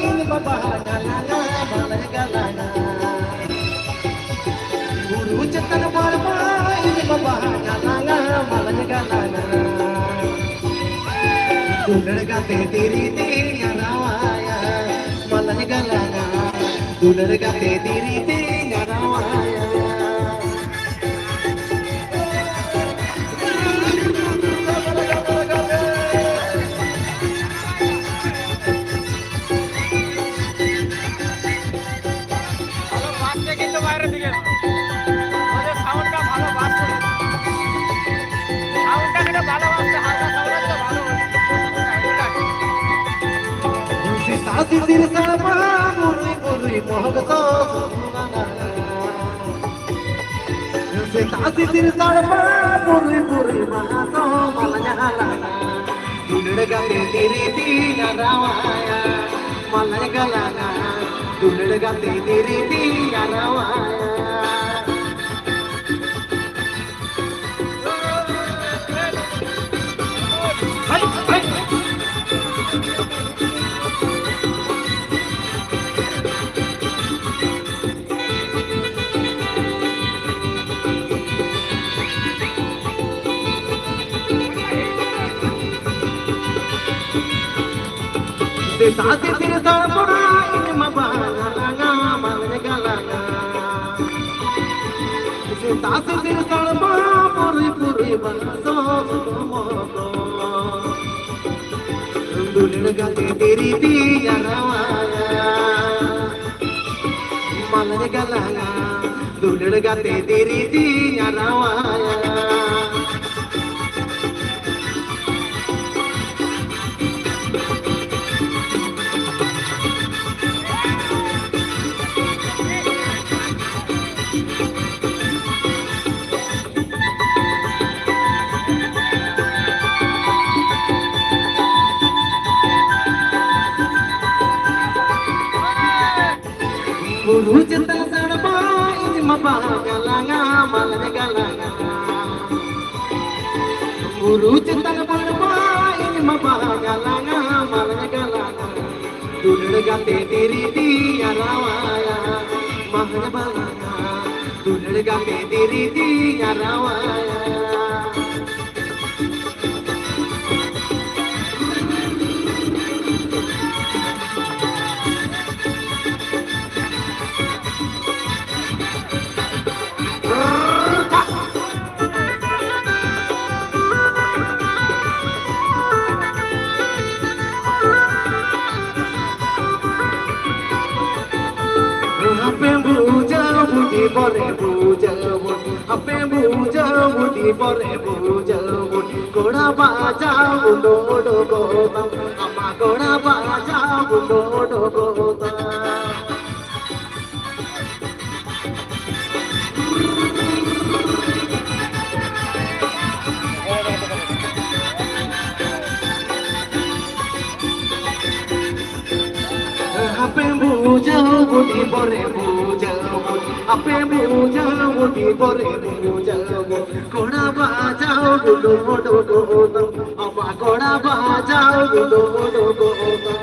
ᱤᱧ ᱵᱟᱵᱟ ᱜᱟᱞᱟᱝᱟ, ᱢᱟᱞᱟᱧ ᱜᱟᱞᱟᱝᱟ᱾ ᱵᱩᱨᱩ ᱪᱮᱛᱟᱱ ᱵᱟᱹᱲᱵᱟ ᱤᱧ ᱵᱟᱵᱟ ᱜᱟᱞᱟᱝᱟ, ᱢᱟᱞᱟᱧ ᱜᱟᱞᱟᱝᱟ᱾ ᱫᱩᱞᱟᱹᱲ ᱜᱟᱛᱮ ᱛᱤᱨᱤ ᱛᱤᱧ ᱟᱨᱟᱣᱟᱭᱟ, ᱢᱟᱞᱟᱧ ᱜᱟᱞᱟᱝᱟ᱾ ᱫᱩᱞᱟᱹᱲ ᱜᱟᱛᱮ ᱛᱤᱨᱤ ᱛᱤᱧ ᱟᱨᱟᱣᱟᱭᱟ᱾ ভালো বাজছে কিন্তু বাইরে দিকে। ওদের সাউন্ডটা ভালো বাজছে। সাউন্ডটা কিন্তু ভালো বাজছে, হালকা সাউন্ড আছে তো ভালো হচ্ছে। ᱥᱮᱛᱟ ᱥᱤᱥᱤᱨ ᱥᱟᱲᱯᱟ ᱵᱩᱨᱩᱭ ᱵᱩᱨᱩᱭ ᱢᱚᱦᱚᱠ ᱫᱚ᱾ ᱥᱮᱛᱟ ᱥᱤᱥᱤᱨ ᱥᱟᱲᱯᱟ ᱵᱩᱨᱩᱭ ᱵᱩᱨᱩᱭ ᱢᱟᱦᱟ ᱫᱚ ᱢᱟᱞᱟᱧ ᱦᱟᱞᱟᱝᱟ᱾ ᱫᱩᱞᱟᱹᱲ ᱜᱟᱛᱮ ᱛᱤᱨᱤ ᱛᱤᱧ ᱟᱨᱟᱣᱟᱭᱟ, ᱢᱟᱞᱟᱧ ᱜᱟᱞᱟᱝᱟ᱾ ᱫᱩᱞᱟᱹᱲ ᱜᱟᱛᱮ ᱛᱤᱨᱤ ᱛᱤᱧ ᱟᱨᱟᱣᱟᱭᱟ᱾ ᱥᱮᱛᱟ ᱥᱤᱥᱤᱨ ᱥᱟᱲᱯᱟ ᱤᱧ ᱢᱟ ᱵᱟᱝ ᱜᱟᱞᱟᱝᱟ, ᱵᱟᱝ ᱜᱟᱞᱟᱝᱟ᱾ ᱥᱮᱛᱟ ᱥᱤᱥᱤᱨ ᱥᱟᱲᱯᱟ ᱯᱩᱨᱤ ᱯᱩᱨᱤ ᱵᱟᱝ ᱥᱚ ᱥᱚ᱾ ᱫᱩᱞᱟᱹᱲ ᱜᱟᱛᱮ ᱛᱤᱨᱤ ᱛᱤᱧ ᱟᱨᱟᱣᱟᱭᱟ, ᱢᱟᱞᱟᱧ ᱜᱟᱞᱟᱝᱟ᱾ ᱫᱩᱞᱟᱹᱲ ᱜᱟᱛᱮ ᱫᱤᱨᱤ ᱛᱤᱧ ᱟᱨᱟᱣᱟᱭᱟ᱾ ᱵᱩᱨᱩ ᱪᱮᱛᱟᱱ ᱥᱟᱲᱵᱟ ᱤᱧ ᱢᱟ ᱵᱟᱦᱟ ᱜᱟᱞᱟᱝᱟ, ᱢᱟᱞᱟᱧ ᱜᱟᱞᱟᱝᱟ᱾ ᱵᱩᱨᱩ ᱪᱮᱛᱟᱱ ᱥᱟᱲᱵᱟ ᱤᱧ ᱢᱟ ᱵᱟᱦᱟ ᱜᱟᱞᱟᱝᱟ, ᱢᱟᱞᱟᱧ ᱜᱟᱞᱟᱝᱟ᱾ ᱫᱩᱞᱟᱹᱲ ᱜᱟᱛᱮ ᱫᱤᱨᱤ ᱛᱤᱧ ᱟᱨᱟᱣᱟᱭᱟ, ᱢᱟᱦᱟᱧ ᱵᱟᱞᱟᱝᱟ᱾ ᱫᱩᱞᱟᱹᱲ ᱜᱟᱛᱮ ᱫᱤᱨᱤ ᱛᱤᱧ ᱟᱨᱟᱣᱟᱭᱟ᱾ ᱦᱟᱯᱮ ᱵᱩᱡᱷᱟᱹᱣ ᱵᱩᱰᱷᱤ ᱯᱚᱨᱮ ᱵᱩᱡᱷᱟᱹᱣ ᱵᱩᱰᱷᱤ, ᱦᱟᱯᱮ ᱵᱩᱡᱷᱟᱹᱣ ᱵᱩᱰᱷᱤ ᱯᱚᱨᱮ ᱵᱩᱡᱷᱟᱹᱣ ᱵᱩᱰᱷᱤ, ᱠᱚᱲᱟ ᱵᱟᱡᱟᱣ ᱩᱰᱩᱠ ᱩᱰᱩᱠᱚᱜ ᱛᱟᱢ, ᱟᱢᱟᱜ ᱠᱚᱲᱟ ᱵᱟᱡᱟᱣ ᱩᱰᱩᱠ ᱩᱰᱩᱠᱚᱜ ᱛᱟᱢ᱾ ᱦᱟᱯᱮ ᱵᱩᱡᱷᱟᱹᱣ ᱵᱩᱰᱷᱤ ᱯᱚᱨᱮ ᱵᱩᱡᱷᱟᱹᱣ ᱵᱩᱰᱷᱤ, ᱦᱟᱯᱮ ᱵᱩᱡᱷᱟᱹᱣ ᱵᱩᱰᱷᱤ ᱯᱚᱨᱮ ᱵᱩᱡᱷᱟᱹᱣ ᱵᱩᱰᱷᱤ, ᱠᱚᱲᱟ ᱵᱟᱡᱟᱣ ᱜᱩᱰᱩ ᱜᱩᱰᱩ ᱜᱩᱰᱩ, ᱟᱢᱟᱜ ᱠᱚᱲᱟ ᱵᱟᱡᱟᱣ ᱜᱩᱰᱩ ᱜᱩᱰᱩ ᱜᱩᱰᱩ᱾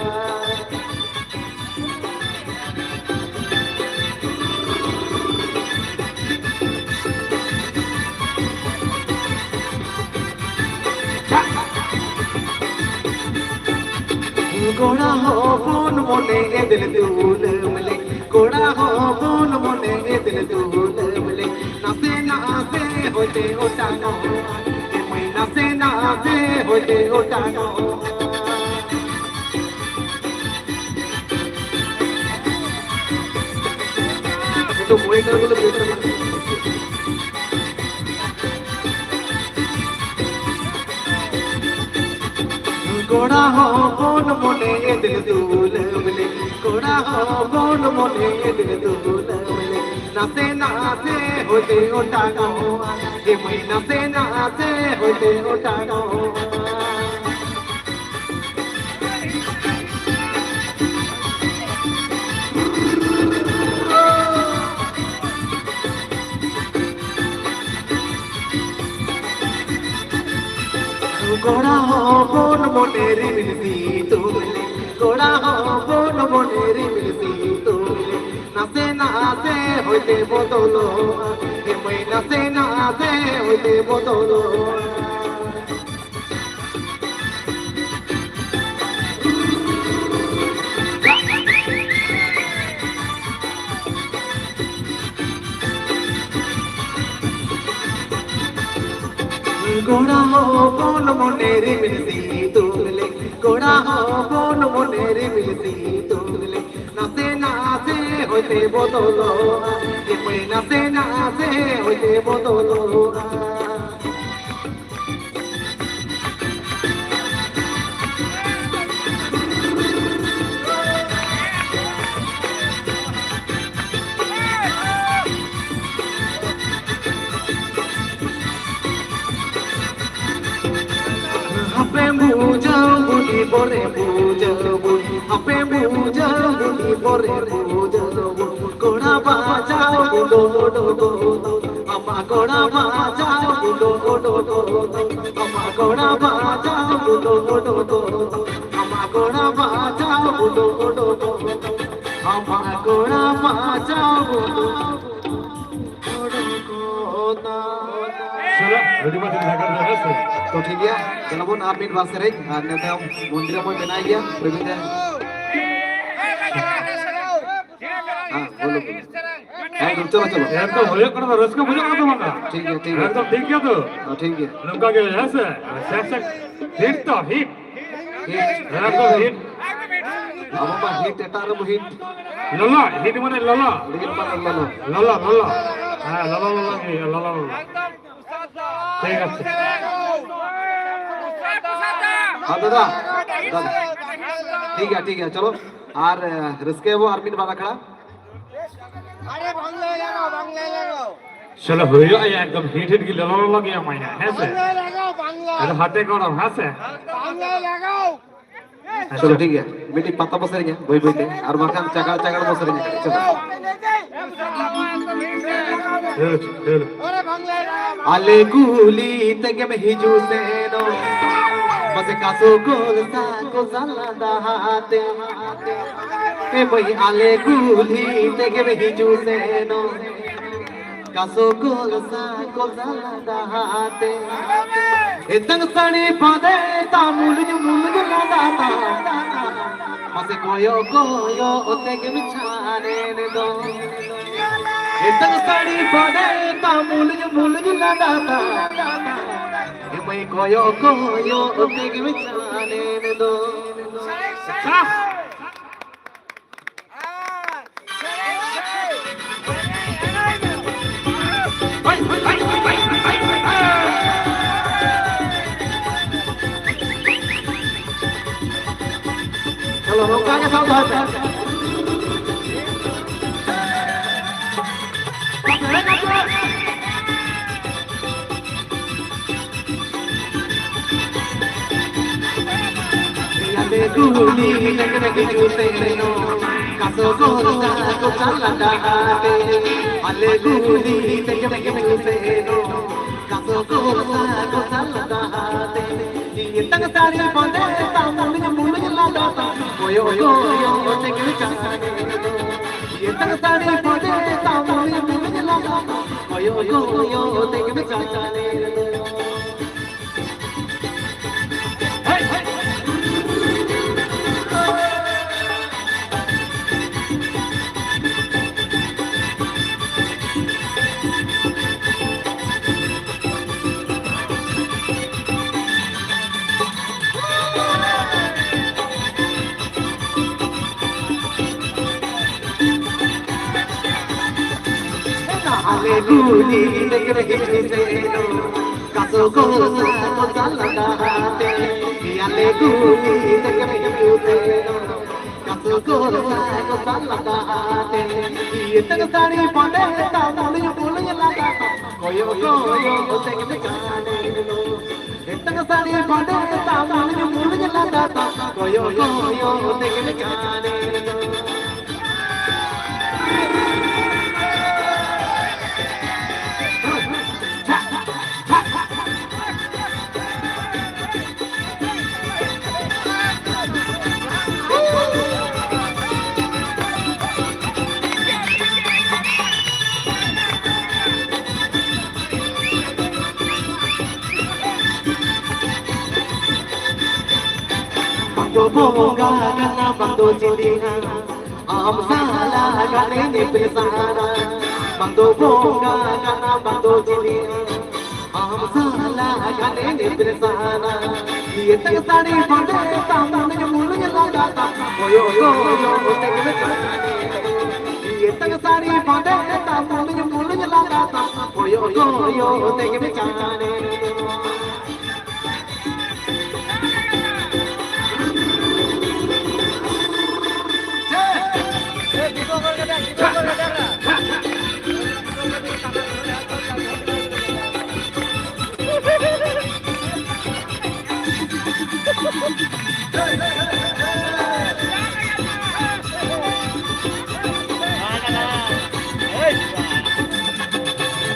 ᱠᱚᱲᱟ ᱦᱚᱯᱚᱱ ᱢᱚᱱᱮ ᱮᱫᱮᱞ ᱫᱩᱞᱟᱹᱢ ᱞᱮ, ᱠᱚᱲᱟ ᱦᱚᱯᱚᱱ ᱢᱚᱱᱮ ᱮᱫᱮᱞ ᱫᱩᱞᱟᱹᱢ ᱞᱮ, ᱱᱟᱥᱮ ᱱᱟᱥᱮ ᱦᱚᱭᱛᱮ ᱚᱴᱟᱝᱚᱜᱼᱟ, ᱮ ᱢᱟᱹᱭ, ᱱᱟᱥᱮ ᱱᱟᱥᱮ ᱦᱚᱭᱛᱮ ᱚᱴᱟᱝᱚᱜᱼᱟ᱾ ᱠᱚᱲᱟ ᱦᱚᱯᱚᱱ ᱢᱚᱱᱮ ᱮᱫ ᱫᱩᱞᱟᱹᱣ ᱞᱮ, ᱠᱚᱲᱟ ᱦᱚᱯᱚᱱ ᱢᱚᱱᱮ ᱮᱫ ᱫᱩᱞᱟᱹᱣ ᱞᱮ, ᱱᱟᱥᱮ ᱱᱟᱥᱮ ᱦᱚᱭᱛᱮ ᱚᱴᱟᱝᱚᱜᱼᱟ, ᱮ ᱢᱟᱹᱭ ᱱᱟᱥᱮ ᱱᱟᱥᱮ ᱦᱚᱭᱛᱮ ᱚᱴᱟᱝᱚᱜᱼᱟ᱾ ᱠᱚᱲᱟ ᱦᱚᱯᱚᱱ ᱢᱚᱱᱮ ᱨᱤᱢᱤᱞ ᱥᱤᱛᱩᱝ ᱞᱮ, ᱠᱚᱲᱟ ᱦᱚᱯᱚᱱ ᱢᱚᱱᱮ ᱨᱤᱢᱤᱞ ᱥᱤᱛᱩᱝ ᱞᱮ, ᱱᱟᱥᱮ ᱱᱟᱥᱮ ᱦᱚᱭᱛᱮ ᱵᱚᱫᱚᱞᱚᱜᱼᱟ, ᱮ ᱢᱟᱹᱭ ᱱᱟᱥᱮ ᱱᱟᱥᱮ ᱦᱚᱭᱛᱮ ᱵᱚᱫᱚᱞᱚᱜᱼᱟ᱾ ᱠᱚᱲᱟ ᱦᱚᱯᱚᱱ ᱢᱚᱱᱮ ᱨᱤᱢᱤᱞ ᱥᱤᱛᱩᱝ ᱞᱮ, ᱠᱚᱲᱟ ᱦᱚᱯᱚᱱ ᱢᱚᱱᱮ ᱨᱤᱢᱤᱞ ᱥᱤᱛᱩᱝ ᱞᱮ, ᱱᱟᱥᱮ ᱱᱟᱥᱮ ᱦᱚᱭᱛᱮ ᱵᱚᱫᱚᱞᱚᱜᱼᱟ, ᱮ ᱢᱟᱹᱭ ᱱᱟᱥᱮ ᱱᱟᱥᱮ ᱦᱚᱭᱛᱮ ᱵᱚᱫᱚᱞᱚᱜᱼᱟ᱾ ᱦᱟᱯᱮ ᱵᱩᱡᱷᱟᱹᱣ ᱵᱩᱰᱷᱤ ᱯᱚᱨᱮ ᱵᱩᱡᱷᱟᱹᱣ ᱵᱩᱰᱷᱤ, ᱦᱟᱯᱮ ᱵᱩᱡᱷᱟᱹᱣ ᱵᱩᱰᱷᱤ ᱯᱚᱨᱮ ᱵᱩᱡᱷᱟᱹᱣ ᱵᱩᱰᱷᱤ, ᱠᱚᱲᱟ ᱵᱟᱡᱟᱣ ᱜᱩᱰᱩ ᱜᱩᱰᱩ ᱜᱩᱰᱩ, ᱟᱢᱟᱜ ᱠᱚᱲᱟ ᱵᱟᱡᱟᱣ ᱜᱩᱰᱩ ᱜᱩᱰᱩ ᱜᱩᱰᱩ, ᱟᱢᱟᱜ ᱠᱚᱲᱟ ᱵᱟᱡᱟᱣ ᱜᱩᱰᱩ ᱜᱩᱰᱩ ᱜᱩᱰᱩ, ᱟᱢᱟᱜ ᱠᱚᱲᱟ ᱵᱟᱡᱟᱣ ᱜᱩᱰᱩ ᱜᱩᱰᱩ ᱜᱩᱰᱩ, ᱟᱢᱟᱜ ᱠᱚᱲᱟ ᱵᱟᱡᱟᱣ ᱜᱩᱰᱩ᱾ ᱪᱚᱞᱚ, ᱟᱹᱰᱤ ᱢᱚᱡᱽ ᱮᱢ ᱥᱟᱰᱮ ᱠᱮᱫᱟ, ᱦᱮᱸ ᱥᱮ? ᱛᱚ, ᱴᱷᱤᱠ ᱜᱮᱭᱟ, ᱪᱚᱞᱚ ᱵᱚᱱ ᱟᱨ ᱢᱤᱫ ᱵᱟᱨ ᱥᱮᱨᱮᱧ, ᱟᱨ ᱤᱱᱟᱹ ᱛᱟᱭᱚᱢ ᱢᱚᱱᱫᱤᱨᱟ ᱵᱚᱱ ᱵᱮᱱᱟᱣ ᱜᱮᱭᱟ, ᱵᱟᱹᱭ ᱵᱟᱹᱭ ᱛᱮ᱾ ᱦᱮᱸ, ᱵᱚᱞᱚ, ᱵᱚᱞᱚ᱾ ᱦᱮᱸ, ᱪᱚᱞᱚ, ᱪᱚᱞᱚ᱾ ᱮᱠᱫᱚᱢ ᱦᱩᱭᱩᱜ ᱠᱟᱱᱟ, ᱨᱟᱹᱥᱠᱟᱹ ᱵᱩᱡᱷᱟᱹᱜ ᱠᱟᱱᱟ ᱛᱚ ᱵᱟᱝ? ᱴᱷᱤᱠ ᱜᱮᱭᱟ, ᱴᱷᱤᱠ ᱜᱮᱭᱟ᱾ ᱮᱠᱫᱚᱢ ᱴᱷᱤᱠ ᱜᱮᱭᱟ ᱛᱚ? ᱦᱮᱸ, ᱴᱷᱤᱠ ᱜᱮᱭᱟ᱾ ᱱᱚᱝᱠᱟ ᱜᱮ, ᱦᱮᱸ ᱥᱮ? ᱟᱪᱪᱷᱟ, ᱟᱪᱪᱷᱟ᱾ ᱦᱤᱴ ᱛᱚ, ᱦᱤᱴ᱾ ᱦᱤᱴ᱾ ᱮᱠᱫᱚᱢ ᱦᱤᱴ᱾ ᱟᱵᱚ ᱢᱟ ᱦᱤᱴ, ᱮᱴᱟᱜ ᱨᱮᱵᱚ ᱦᱤᱴ᱾ ᱞᱚᱞᱚ, ᱦᱤᱴ ᱢᱟᱱᱮ ᱞᱚᱞᱚ᱾ ᱞᱤᱴ ᱢᱟᱱᱮ ᱞᱚᱞᱚ᱾ ᱞᱚᱞᱚ, ᱞᱚᱞᱚ᱾ ᱦᱮᱸ, ᱞᱚᱞᱚ, ᱞᱚᱞᱚ ᱜᱮ, ᱞᱚᱞᱚ, ᱞᱚᱞᱚ᱾ ᱴᱷᱤᱠ ᱟᱪᱷᱮ᱾ ᱦᱮᱸ, ᱫᱟᱫᱟ᱾ ᱫᱟᱫᱟ᱾ ᱴᱷᱤᱠ ᱜᱮᱭᱟ, ᱴᱷᱤᱠ ᱜᱮᱭᱟ, ᱪᱚᱞᱚ᱾ ᱟᱨ, ᱮ, ᱨᱟᱹᱥᱠᱟᱹᱭᱟᱵᱚ ᱟᱨ ᱢᱤᱫ ᱵᱟᱨ ᱟᱠᱷᱲᱟ᱾ ᱟᱨᱮ ᱵᱟᱝᱞᱟ ᱞᱟᱜᱟᱣ, ᱵᱟᱝᱞᱟ ᱞᱟᱜᱟᱣ᱾ ᱪᱚᱞᱚ, ᱦᱩᱭᱩᱜᱼᱟ, ᱮᱠᱫᱚᱢ ᱦᱤᱴ ᱦᱤᱴ ᱜᱮ ᱞᱚᱞᱚ ᱞᱚᱞᱚ ᱜᱮ ᱮᱢᱟᱭᱟ, ᱦᱮᱸ ᱥᱮ? ᱵᱟᱝᱞᱟ ᱞᱟᱜᱟᱣ, ᱵᱟᱝᱞᱟ᱾ ᱟᱫᱚ ᱦᱟᱛᱮ ᱜᱚᱲᱚᱢ, ᱦᱮᱸ ᱥᱮ? ᱵᱟᱝᱞᱟ ᱞᱟᱜᱟᱣ᱾ ᱪᱚᱞᱚ, ᱴᱷᱤᱠ ᱜᱮᱭᱟ, ᱢᱤᱫᱴᱤᱡ ᱯᱟᱛᱟ ᱵᱚ ᱥᱮᱨᱮᱧᱟ, ᱵᱟᱹᱭ ᱵᱟᱹᱭ ᱛᱮ, ᱟᱨ ᱵᱟᱝᱠᱷᱟᱱ ᱪᱟᱜᱟᱲ ᱪᱟᱜᱟᱲ ᱵᱚ ᱥᱮᱨᱮᱧᱟ, ᱪᱚᱞᱚ᱾ ᱟᱞᱮ ᱠᱩᱞᱦᱤ ᱛᱮᱜᱮᱢ ᱦᱤᱡᱩᱜ ᱥᱮᱱᱚᱜ, ᱯᱟᱥᱮ ᱠᱟᱥᱚ ᱜᱳᱞ ᱥᱟᱠᱚ ᱥᱟᱞᱟ ᱰᱟᱦᱟᱨ ᱛᱮ᱾ ᱮ ᱢᱟᱹᱭ, ᱟᱞᱮ ᱠᱩᱞᱦᱤ ᱛᱮᱜᱮᱢ ᱦᱤᱡᱩᱜ ᱥᱮᱱᱚᱜ, ᱠᱟᱥᱚ ᱜᱳᱞ ᱥᱟᱠᱚ ᱥᱟᱞᱟ ᱰᱟᱦᱟᱨ ᱛᱮ᱾ ᱮᱛᱟᱝ ᱥᱟᱹᱲᱤ ᱵᱟᱸᱫᱮ ᱛᱟᱢ ᱢᱩᱞᱩᱡ ᱢᱩᱞᱩᱡ ᱞᱟᱸᱫᱟ ᱛᱟᱢ᱾ ᱢᱟᱥᱮ ᱠᱚᱭᱚᱜ ᱠᱚᱭᱚᱜ ᱛᱮᱜᱮᱢ ᱪᱷᱟᱱᱮᱱ ᱫᱚ᱾ ᱮᱛᱟᱝ ᱥᱟᱹᱲᱤ ᱵᱟᱸᱫᱮ ᱛᱟᱢ ᱢᱩᱞᱩᱡ ᱢᱩᱞᱩᱡ ᱞᱟᱸᱫᱟ ᱛᱟᱢ᱾ ᱮ ᱢᱟᱹᱭ ᱠᱚᱭᱚᱜ ᱠᱚᱭᱚᱜ ᱛᱮᱜᱮᱢ ᱪᱷᱟᱱᱮᱱ ᱫᱚ᱾ ᱪᱚᱞᱚ, ᱱᱚᱝᱠᱟ ᱜᱮ ᱥᱟᱵ ᱫᱚᱦᱚᱭ ᱯᱮ᱾ ᱟᱞᱮ ᱠᱩᱞᱦᱤ ᱛᱮᱜᱮᱢ ᱦᱤᱡᱩᱜ ᱥᱮᱱᱚᱜ, ᱠᱟᱥᱚ ᱜᱳᱞ ᱥᱟᱠᱚ ᱥᱟᱞᱟ ᱰᱟᱦᱟᱨ ᱛᱮ᱾ ᱟᱞᱮ ᱠᱩᱞᱦᱤ ᱛᱮᱜᱮᱢ ᱦᱤᱡᱩᱜ ᱥᱮᱱᱚᱜ, ᱠᱟᱥᱚ ᱜᱳᱞ ᱥᱟᱠᱚ ᱥᱟᱞᱟ ᱰᱟᱦᱟᱨ ᱛᱮ᱾ ᱮᱛᱟᱝ ᱥᱟᱹᱲᱤ ᱵᱟᱸᱫᱮ ᱛᱟᱢ ᱢᱩᱞᱩᱡ ᱢᱩᱞᱩᱡ ᱞᱟᱸᱫᱟ ᱛᱟᱢ, ᱠᱚᱭᱚᱜ ᱠᱚᱭᱚᱜ ᱛᱮᱜᱮᱢ ᱪᱟᱞᱟᱜ᱾ ᱮᱛᱟᱝ ᱥᱟᱹᱲᱤ ᱵᱟᱸᱫᱮ ᱛᱟᱢ ᱢᱩᱞᱩᱡ ᱢᱩᱞᱩᱡ ᱞᱟᱸᱫᱟ ᱛᱟᱢ, ᱠᱚᱭᱚᱜ ᱠᱚᱭᱚᱜ ᱛᱮᱜᱮᱢ ᱪᱟᱞᱟᱜ᱾ ᱜᱩᱞᱤ ᱛᱮᱜᱮᱢ ᱦᱤᱡᱩᱜ ᱥᱮᱱᱚᱜ, ᱠᱟᱥᱚ ᱜᱚᱥᱟ ᱜᱚᱥᱟ ᱞᱟᱜᱟᱛᱮ᱾ ᱭᱟᱞᱮ ᱜᱩᱞᱤ ᱛᱮᱜᱮᱢ ᱦᱤᱡᱩᱜ ᱥᱮᱱᱚᱜ, ᱠᱟᱥᱚ ᱜᱚᱥᱟ ᱜᱚᱥᱟ ᱞᱟᱜᱟᱛᱮ᱾ ᱤᱭᱟᱹ ᱛᱮᱜᱮ ᱥᱟᱹᱲᱤ ᱵᱟᱸᱫᱮ ᱛᱟᱢ, ᱢᱩᱞᱩᱡ ᱢᱩᱞᱩᱡ ᱞᱟᱜᱟᱛᱮ᱾ ᱠᱚᱭᱚᱜ ᱠᱚᱭᱚᱜ ᱛᱮᱜᱮᱢ ᱪᱟᱱᱮ ᱫᱚ᱾ ᱮᱛᱟᱝ ᱥᱟᱹᱲᱤ ᱵᱟᱸᱫᱮ ᱛᱟᱢ, ᱢᱩᱞᱩᱡ ᱢᱩᱞᱩᱡ ᱞᱟᱸᱫᱟ ᱛᱟᱢ, ᱠᱚᱭᱚᱜ ᱠᱚᱭᱚᱜ ᱛᱮᱜᱮᱢ ᱪᱟᱱᱮ ᱫᱚ᱾ ᱵᱟᱝ ᱫᱚ ᱵᱚᱸᱜᱟ ᱠᱟᱱᱟ, ᱵᱟᱝ ᱫᱚ ᱪᱤᱞᱤ ᱦᱟᱸᱜ, ᱟᱢ ᱥᱟᱞᱟᱜ ᱜᱟᱱᱮ ᱧᱮᱯᱮᱞ ᱥᱟᱦᱟᱱᱟ᱾ ᱵᱟᱝ ᱫᱚ ᱵᱚᱸᱜᱟ ᱠᱟᱱᱟ, ᱵᱟᱝ ᱫᱚ ᱪᱤᱞᱤ ᱦᱟᱸᱜ, ᱟᱢ ᱥᱟᱞᱟᱜ ᱜᱟᱱᱮ ᱧᱮᱯᱮᱞ ᱥᱟᱦᱟᱱᱟ᱾ ᱤᱭᱟᱹ ᱛᱟᱝ ᱥᱟᱹᱲᱤ ᱵᱟᱸᱫᱮ ᱛᱟᱢ, ᱢᱩᱞᱩᱡ ᱢᱩᱞᱩᱡ ᱞᱟᱸᱫᱟ ᱛᱟᱢ, ᱠᱚᱭᱚᱜ ᱠᱚᱭᱚᱜ ᱛᱮᱜᱮᱢ ᱪᱟᱱᱮ᱾ ᱤᱭᱟᱹ ᱛᱟᱝ ᱥᱟᱹᱲᱤ ᱵᱟᱸᱫᱮ ᱛᱟᱢ, ᱢᱩᱞᱩᱡ ᱢᱩᱞᱩᱡ ᱞᱟᱸᱫᱟ ᱛᱟᱢ, ᱠᱚᱭᱚᱜ ᱠᱚᱭᱚᱜ ᱛᱮᱜᱮᱢ ᱪᱟᱱᱮ᱾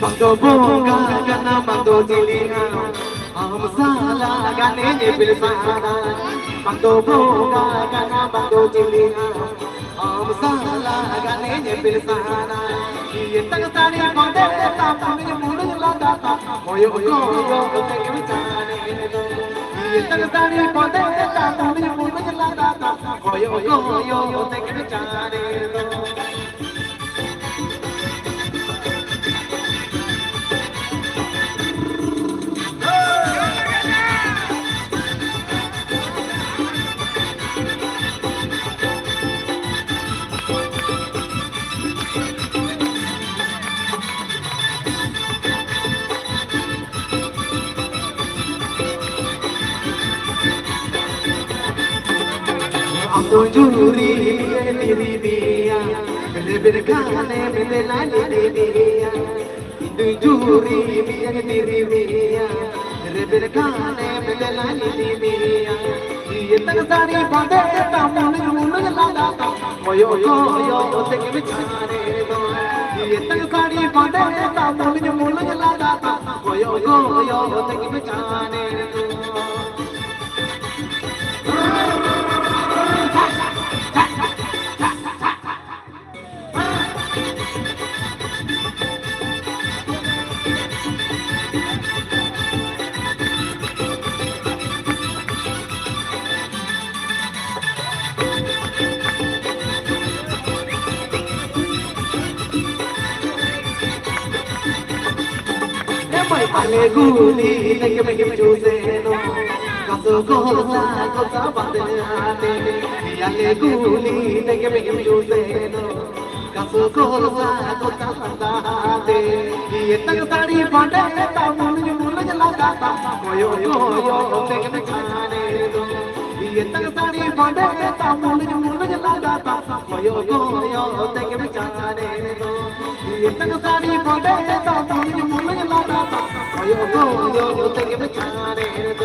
ᱵᱟᱝ ᱫᱚ ᱵᱚᱸᱜᱟ ᱠᱟᱱᱟ, ᱵᱟᱝ ᱫᱚ ᱪᱤᱞᱤ ᱦᱟᱸᱜ, ᱟᱢ ᱥᱟᱞᱟᱜ ᱜᱟᱱᱮ ᱧᱮᱯᱮᱞ ᱥᱟᱦᱟᱱᱟ᱾ ᱵᱟᱝ ᱫᱚ ᱵᱚᱸᱜᱟ ᱠᱟᱱᱟ, ᱵᱟᱝ ᱫᱚ ᱪᱤᱞᱤ ᱦᱟᱸᱜ, ᱟᱢ ᱥᱟᱞᱟᱜ ᱜᱟᱱᱮ ᱧᱮᱯᱮᱞ ᱥᱟᱦᱟᱱᱟ᱾ ᱤᱭᱟᱹ ᱛᱟᱝ ᱥᱟᱹᱲᱤ ᱵᱟᱸᱫᱮ ᱛᱟᱢ, ᱢᱩᱞᱩᱡ ᱢᱩᱞᱩᱡ ᱞᱟᱸᱫᱟ ᱛᱟᱢ, ᱠᱚᱭᱚᱜ ᱠᱚᱭᱚᱜ ᱛᱮᱜᱮᱢ ᱪᱟᱱᱮ ᱫᱚ᱾ ᱤᱭᱟᱹ ᱛᱟᱝ ᱥᱟᱹᱲᱤ ᱵᱟᱸᱫᱮ ᱛᱟᱢ, ᱢᱩᱞᱩᱡ ᱢᱩᱞᱩᱡ ᱞᱟᱸᱫᱟ ᱛᱟᱢ, ᱠᱚᱭᱚᱜ ᱠᱚᱭᱚᱜ ᱛᱮᱜᱮᱢ ᱪᱟᱱᱮ ᱫᱚ᱾ ᱛᱩᱡᱩᱨᱤ ᱢᱤᱭᱟᱝ ᱛᱤᱨᱤ ᱢᱤᱭᱟᱝ, ᱨᱮᱵᱮᱱ ᱠᱷᱟᱱᱮᱢ ᱫᱮᱞᱟ ᱞᱤᱫᱤ ᱢᱤᱭᱟᱝ᱾ ᱛᱩᱡᱩᱨᱤ ᱢᱤᱭᱟᱝ ᱛᱤᱨᱤ ᱢᱤᱭᱟᱝ, ᱨᱮᱵᱮᱱ ᱠᱷᱟᱱᱮᱢ ᱫᱮᱞᱟ ᱞᱤᱫᱤ ᱢᱤᱭᱟᱝ᱾ ᱤᱭᱟᱹ ᱛᱟᱝ ᱥᱟᱹᱲᱤ ᱵᱟᱸᱫᱮ ᱛᱟᱢ, ᱢᱩᱞᱩᱡ ᱢᱩᱞᱩᱡ ᱞᱟᱸᱫᱟ ᱛᱟᱢ, ᱠᱚᱭᱚᱜ ᱠᱚᱭᱚᱜ ᱛᱮᱜᱮᱢ ᱪᱷᱟᱱᱮ ᱫᱚ᱾ ᱤᱭᱟᱹ ᱛᱟᱝ ᱥᱟᱹᱲᱤ ᱵᱟᱸᱫᱮ ᱛᱟᱢ, ᱢᱩᱞᱩᱡ ᱢᱩᱞᱩᱡ ᱞᱟᱸᱫᱟ ᱛᱟᱢ, ᱠᱚᱭᱚᱜ ᱠᱚᱭᱚᱜ ᱛᱮᱜᱮᱢ ᱪᱷᱟᱱᱮ ᱫᱚ᱾ ᱮ ᱢᱟᱹᱭ ᱟᱞᱮ ᱜᱩᱞᱤ ᱞᱮᱜᱮ ᱢᱮᱜᱮ ᱪᱩᱥᱮᱱᱚ, ᱠᱟᱥᱚ ᱠᱚ ᱥᱟ ᱠᱚ ᱥᱟ ᱵᱟᱫᱮ ᱟᱛᱮ, ᱟᱞᱮ ᱜᱩᱞᱤ ᱞᱮᱜᱮ ᱢᱮᱜᱮ ᱪᱩᱥᱮᱱᱚ, ᱠᱟᱥᱚ ᱠᱚ ᱥᱟ ᱠᱚ ᱥᱟ ᱵᱟᱫᱮ ᱟᱛᱮ, ᱤᱭᱟᱹ ᱛᱟᱝ ᱥᱟᱹᱲᱤ ᱵᱟᱸᱫᱮ ᱛᱟᱢ, ᱢᱩᱞᱩᱡ ᱢᱩᱞᱩᱡ ᱞᱟᱸᱫᱟ ᱛᱟᱢ, ᱠᱚᱭᱚᱜ ᱠᱚᱭᱚᱜ ᱛᱮᱜᱮᱢ ᱪᱷᱟᱱᱮ ᱫᱚ᱾ ᱤᱭᱟᱹ ᱛᱟᱝ ᱥᱟᱹᱲᱤ ᱵᱟᱸᱫᱮ ᱛᱟᱢ, ᱢᱩᱞᱩᱡ ᱢᱩᱞᱩᱡ ᱞᱟᱸᱫᱟ ᱛᱟᱢ, ᱠᱚᱭᱚᱜ ᱠᱚᱭᱚᱜ ᱛᱮᱜᱮᱢ ᱪᱷᱟᱱᱮ ᱫᱚ᱾ ᱤᱭᱟᱹ ᱛᱟᱝ ᱥᱟᱹᱲᱤ ᱵᱟᱸᱫᱮ ᱛᱟᱢ, ᱢᱩᱞᱩᱡ ᱢᱩᱞᱩᱡ ᱞᱟᱸᱫᱟ ᱛᱟᱢ, ᱠᱚᱭᱚᱜ ᱠᱚᱭᱚᱜ ᱛᱮᱜᱮᱢ ᱪᱷᱟᱱᱮ ᱫᱚ᱾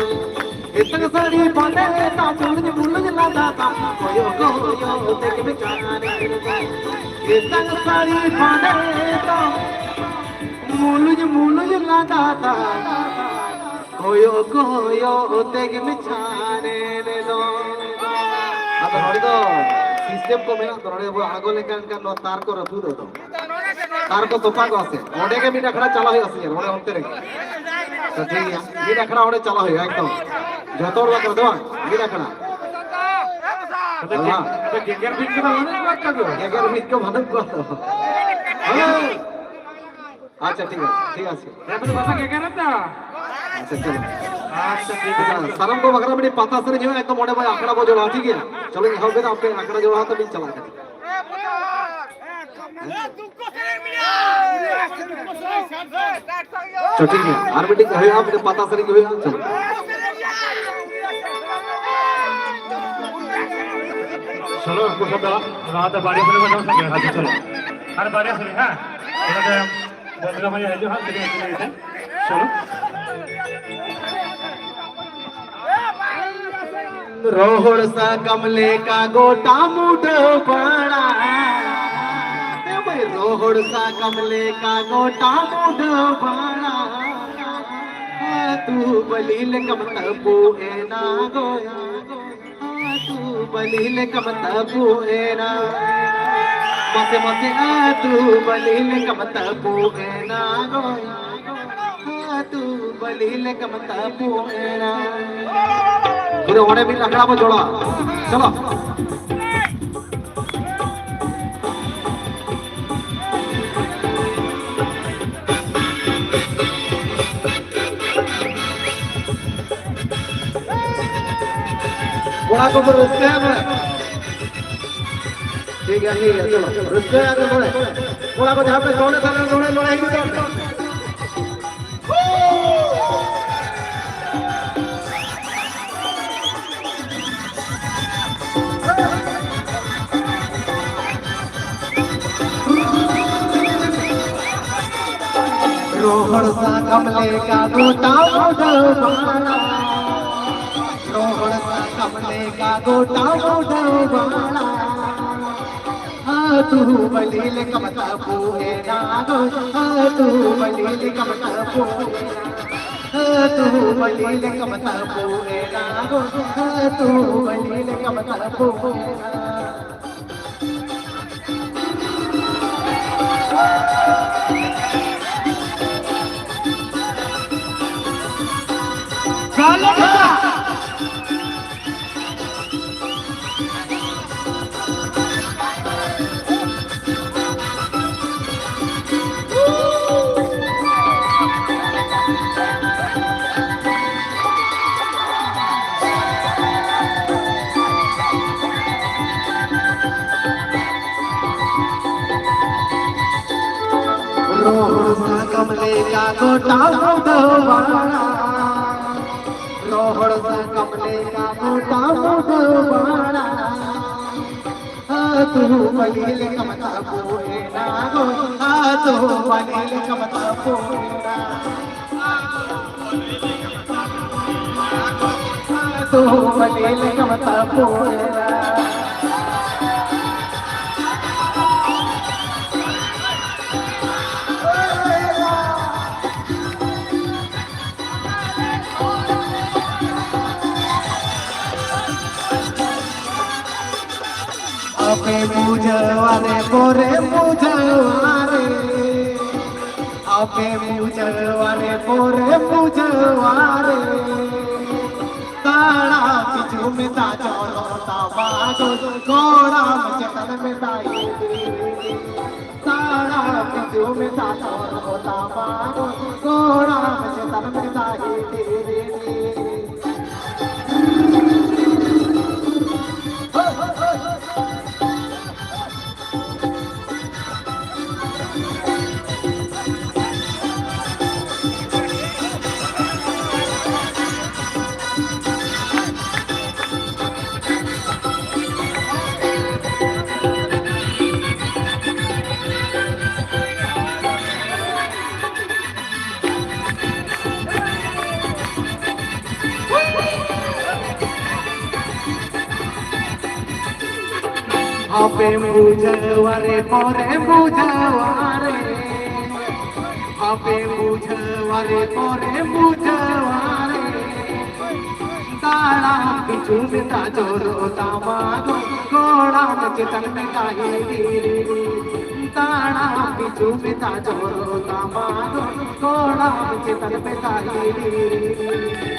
ᱤᱭᱟᱹ ᱛᱟᱝ ᱥᱟᱹᱲᱤ ᱵᱟᱸᱫᱮ ᱛᱟᱢ, ᱢᱩᱞᱩᱡ ᱢᱩᱞᱩᱡ ᱞᱟᱸᱫᱟ ᱛᱟᱢ, ᱠᱚᱭᱚᱜ ᱠᱚᱭᱚᱜ ᱛᱮᱜᱮᱢ ᱪᱷᱟᱱᱮ ᱫᱚ᱾ ᱤᱭᱟᱹ ᱛᱟᱝ ᱥᱟᱹᱲᱤ ᱵᱟᱸᱫᱮ ᱛᱟᱢ, ᱢᱩᱞᱩᱡ ᱢᱩᱞᱩᱡ ᱞᱟᱸᱫᱟ ᱛᱟᱢ, ᱠᱚᱭᱚᱜ ᱠᱚᱭᱚᱜ ᱛᱮᱜᱮᱢ ᱪᱷᱟᱱᱮ ᱫᱚ᱾ ᱟᱫᱚ ᱱᱚᱰᱮ ᱫᱚ system ᱠᱚ ᱢᱮᱱᱟᱜ ᱫᱚ, ᱱᱚᱰᱮ ᱵᱚ ᱟᱬᱜᱚ ᱞᱮᱱᱠᱷᱟᱱ ᱮᱱᱠᱷᱟᱱ ᱱᱚᱣᱟ ᱛᱟᱨ ᱠᱚ ᱨᱟᱹᱯᱩᱫᱚᱜ ᱫᱚ᱾ ᱛᱟᱨ ᱠᱚ ᱛᱚᱯᱟᱜᱚᱜᱼᱟ ᱥᱮ, ᱚᱸᱰᱮ ᱜᱮ ᱢᱤᱫ ᱟᱠᱷᱲᱟ ᱪᱟᱞᱟᱜ ᱦᱩᱭᱩᱜᱼᱟ ᱥᱮ, ᱚᱸᱰᱮ ᱚᱱᱛᱮ ᱨᱮᱜᱮ᱾ ᱛᱚ ᱴᱷᱤᱠ ᱜᱮᱭᱟ, ᱢᱤᱫ ᱟᱠᱷᱲᱟ ᱚᱸᱰᱮ ᱪᱟᱞᱟᱜ ᱦᱩᱭᱩᱜᱼᱟ ᱮᱠᱫᱚᱢ᱾ ᱡᱚᱛᱚ ᱦᱚᱲ ᱵᱟᱠᱷᱨᱟ ᱫᱚ ᱵᱟᱝ, ᱢᱤᱫ ᱟᱠᱷᱲᱟ᱾ ᱟᱫᱚ ᱦᱟᱸᱜ ᱟᱫᱚ ᱜᱮᱜᱮᱨ ᱵᱤᱧ ᱠᱚᱫᱚ ᱵᱟᱹᱱᱩᱜ ᱠᱚᱣᱟ ᱛᱚ? ᱜᱮᱜᱮᱨ ᱵᱤᱧ ᱠᱚ ᱵᱟᱹᱱᱩᱜ ᱠᱚᱣᱟ ᱛᱚ᱾ ᱦᱮᱞᱳ᱾ ᱟᱪᱪᱷᱟ, ᱴᱷᱤᱠ ᱟᱪᱷᱮ, ᱴᱷᱤᱠ ᱟᱪᱷᱮ᱾ ᱦᱮᱸ, ᱵᱚᱞᱮ ᱵᱟᱯᱮ ᱜᱮᱜᱮᱨᱟ ᱛᱚ? ᱟᱪᱪᱷᱟ, ᱪᱚᱞᱚ᱾ ᱟᱪᱪᱷᱟ, ᱴᱷᱤᱠ ᱟᱪᱷᱮ᱾ ᱥᱟᱱᱟᱢ ᱠᱚ ᱵᱟᱠᱷᱨᱟ ᱢᱤᱫᱴᱤᱡ ᱯᱟᱛᱟ ᱥᱮᱨᱮᱧ ᱦᱩᱭᱩᱜᱼᱟ, ᱮᱠᱫᱚᱢ ᱚᱸᱰᱮ ᱵᱚᱱ ᱟᱠᱷᱲᱟ ᱵᱚ ᱡᱚᱲᱟᱣᱟ, ᱴᱷᱤᱠ ᱜᱮᱭᱟ? ᱪᱚᱞᱚ, ᱮᱦᱚᱵ ᱵᱮᱱ, ᱟᱯᱮ ᱟᱠᱷᱲᱟ ᱡᱚᱲᱟᱣ ᱠᱟᱛᱮ ᱵᱤᱱ ᱪᱟᱞᱟᱜ ᱠᱟᱱᱟ᱾ ᱪᱚ, ᱴᱷᱤᱠ ᱜᱮᱭᱟ, ᱟᱨ ᱢᱤᱫᱴᱤᱡ ᱦᱩᱭᱩᱜᱼᱟ, ᱢᱤᱫᱴᱤᱡ ᱯᱟᱛᱟ ᱥᱮᱨᱮᱧ ᱦᱩᱭᱩᱜᱼᱟ, ᱪᱚᱞᱚ᱾ ᱪᱚᱞᱚ, ᱩᱱᱠᱩ ᱥᱟᱶ ᱫᱚ ᱞᱟᱦᱟ ᱫᱚ ᱵᱟᱨᱭᱟ ᱥᱮᱨᱮᱧ ᱵᱚᱱ ᱟᱸᱡᱚᱢ ᱥᱟᱸᱜᱮᱭᱟ᱾ ᱦᱟᱡᱩ ᱪᱚᱞᱚ᱾ ᱟᱨ ᱵᱟᱨᱭᱟ ᱥᱮᱨᱮᱧ, ᱦᱮᱸ? ᱚᱱᱟ ᱛᱟᱭᱚᱢ ᱵᱚᱱᱫᱩᱨᱟ ᱵᱷᱟᱭ ᱦᱤᱡᱩᱜᱼᱟ, ᱦᱟᱸᱜ, ᱥᱮᱨᱮᱧ ᱮᱱᱮᱡ ᱛᱮ᱾ ᱪᱚᱞᱚ᱾ ᱨᱚᱦᱚᱲ ᱥᱟᱠᱟᱢ ᱞᱮᱠᱟ ᱜᱚᱴᱟ ᱢᱩᱰᱟᱹ ᱵᱟᱲᱟ᱾ ᱮ ᱢᱟᱹᱭ, ᱨᱚᱦᱚᱲ ᱥᱟᱠᱟᱢ ᱞᱮᱠᱟ ᱜᱚᱴᱟ ᱢᱩᱰᱟᱹ ᱵᱟᱲᱟ᱾ ᱟᱹᱛᱩ ᱵᱟᱹᱞᱤ ᱞᱮᱠᱟᱢ ᱛᱟᱹᱯᱩ ᱮᱱᱟ ᱜᱚᱭᱟ᱾ ᱟᱹᱛᱩ ᱵᱟᱹᱞᱤ ᱞᱮᱠᱟᱢ ᱛᱟᱹᱯᱩ ᱮᱱᱟ᱾ ᱢᱟᱥᱮ ᱢᱟᱥᱮ ᱟᱹᱛᱩ ᱵᱟᱹᱞᱤ ᱞᱮᱠᱟᱢ ᱛᱟᱹᱯᱩ ᱮᱱᱟ ᱜᱚᱭᱟ᱾ ᱟᱹᱛᱩ ᱵᱟᱹᱞᱤ ᱞᱮᱠᱟᱢ ᱛᱟᱹᱯᱩ ᱮᱱᱟ᱾ ᱯᱩᱨᱟᱹ ᱚᱸᱰᱮ ᱢᱤᱫ ᱟᱠᱷᱲᱟ ᱵᱚ ᱡᱚᱲᱟ᱾ ᱪᱚᱞᱚ᱾ ᱠᱚᱲᱟ ᱠᱚ ᱨᱟᱹᱥᱠᱟᱹᱭᱟ ᱱᱚᱰᱮ᱾ ᱴᱷᱤᱠ ᱜᱮᱭᱟ, ᱴᱷᱤᱠ ᱜᱮᱭᱟ, ᱪᱚᱞᱚ᱾ ᱨᱟᱹᱥᱠᱟᱹᱭᱟ ᱠᱚ ᱱᱚᱰᱮ᱾ ᱠᱚᱲᱟ ᱠᱚ ᱡᱟᱦᱟᱸ ᱯᱮ ᱫᱚᱱᱮᱫ ᱛᱟᱦᱮᱸ, ᱱᱚᱰᱮ, ᱱᱚᱰᱮ ᱦᱤᱡᱩᱜ ᱛᱟᱵᱚᱱ ᱯᱮ᱾ ᱨᱚᱦᱚᱲ ᱥᱟᱠᱟᱢ ᱞᱮᱠᱟ ᱜᱚᱴᱟ ᱩᱰᱟᱹᱣ ᱵᱟᱲᱟ᱾ ᱨᱚᱦᱚᱲ ᱥᱟᱠᱟᱢ ᱞᱮᱠᱟ ᱜᱚᱴᱟ ᱩᱰᱟᱹᱣ ᱵᱟᱲᱟ᱾ ᱟᱹᱛᱩ ᱵᱟᱹᱞᱤ ᱞᱮᱠᱟᱢ ᱛᱟᱹᱯᱩ ᱮᱱᱟ ᱜᱚ, ᱟᱹᱛᱩ ᱵᱟᱹᱞᱤ ᱞᱮᱠᱟᱢ ᱛᱟᱹᱯᱩ ᱮᱱᱟ᱾ ᱟᱹᱛᱩ ᱵᱟᱹᱞᱤ ᱞᱮᱠᱟᱢ ᱛᱟᱹᱯᱩ ᱮᱱᱟ ᱜᱚ, ᱟᱹᱛᱩ ᱵᱟᱹᱞᱤ ᱞᱮᱠᱟᱢ ᱛᱟᱹᱯᱩ ᱮᱱᱟ᱾ ᱨᱚᱦᱚᱲ ᱥᱟᱠᱟᱢ ᱞᱮᱠᱟ ᱜᱚᱴᱟ ᱩᱰᱟᱹᱣ ᱵᱟᱲᱟ᱾ ᱨᱚᱦᱚᱲ ᱥᱟᱠᱟᱢ ᱞᱮᱠᱟ ᱜᱚᱴᱟ ᱩᱰᱟᱹᱣ ᱵᱟᱲᱟ᱾ ᱟᱹᱛᱩ ᱵᱟᱹᱞᱤ ᱞᱮᱠᱟᱢ ᱛᱟᱵᱚᱭᱮᱱᱟ ᱜᱚ, ᱟᱹᱛᱩ ᱵᱟᱹᱞᱤ ᱞᱮᱠᱟᱢ ᱛᱟᱵᱚᱭᱮᱱᱟ᱾ ᱟᱹᱛᱩ ᱵᱟᱹᱞᱤ ᱞᱮᱠᱟᱢ ᱛᱟᱵᱚᱭᱮᱱᱟ᱾ ᱟᱯᱮ ᱯᱩᱡᱟᱹᱣᱟᱨᱮ ᱯᱚᱨᱮ ᱯᱩᱡᱟᱹᱣᱟᱨᱮ, ᱟᱯᱮ ᱯᱩᱡᱟᱹᱣᱟᱨᱮ ᱯᱚᱨᱮ ᱯᱩᱡᱟᱹᱣᱟᱨᱮ, ᱛᱟᱲᱟᱢ ᱯᱤᱪᱷᱩ ᱢᱮᱛᱟ ᱪᱚᱞᱚ ᱛᱟᱢᱟ ᱜᱚ, ᱜᱚᱲᱟᱢ ᱪᱮᱛᱟᱱ ᱢᱮᱛᱟ ᱤᱫᱤ᱾ ᱛᱟᱲᱟᱢ ᱯᱤᱪᱷᱩ ᱢᱮᱛᱟ ᱪᱚᱞᱚ ᱛᱟᱢᱟ ᱜᱚ, ᱜᱚᱲᱟᱢ ᱪᱮᱛᱟᱱ ᱢᱮᱛᱟ ᱤᱫᱤ᱾ ᱦᱟᱯᱮᱢ ᱵᱩᱡᱷᱟᱹᱣᱟ ᱨᱮ ᱯᱚᱨᱮᱢ ᱵᱩᱡᱷᱟᱹᱣᱟ ᱨᱮ, ᱦᱟᱯᱮᱢ ᱵᱩᱡᱷᱟᱹᱣᱟ ᱨᱮ ᱯᱚᱨᱮᱢ ᱵᱩᱡᱷᱟᱹᱣᱟ ᱨᱮ᱾ ᱛᱟᱲᱟᱢ ᱯᱤᱪᱷᱩ ᱢᱮᱛᱟ ᱡᱚᱨᱚ ᱛᱟᱢᱟ ᱜᱚ, ᱜᱚᱲᱟᱢ ᱪᱮᱛᱟᱱ ᱢᱮᱛᱟ ᱤᱫᱤ᱾ ᱛᱟᱲᱟᱢ ᱯᱤᱪᱷᱩ ᱢᱮᱛᱟ ᱡᱚᱨᱚ ᱛᱟᱢᱟ ᱜᱚ, ᱜᱚᱲᱟᱢ ᱪᱮᱛᱟᱱ ᱢᱮᱛᱟ ᱤᱫᱤ᱾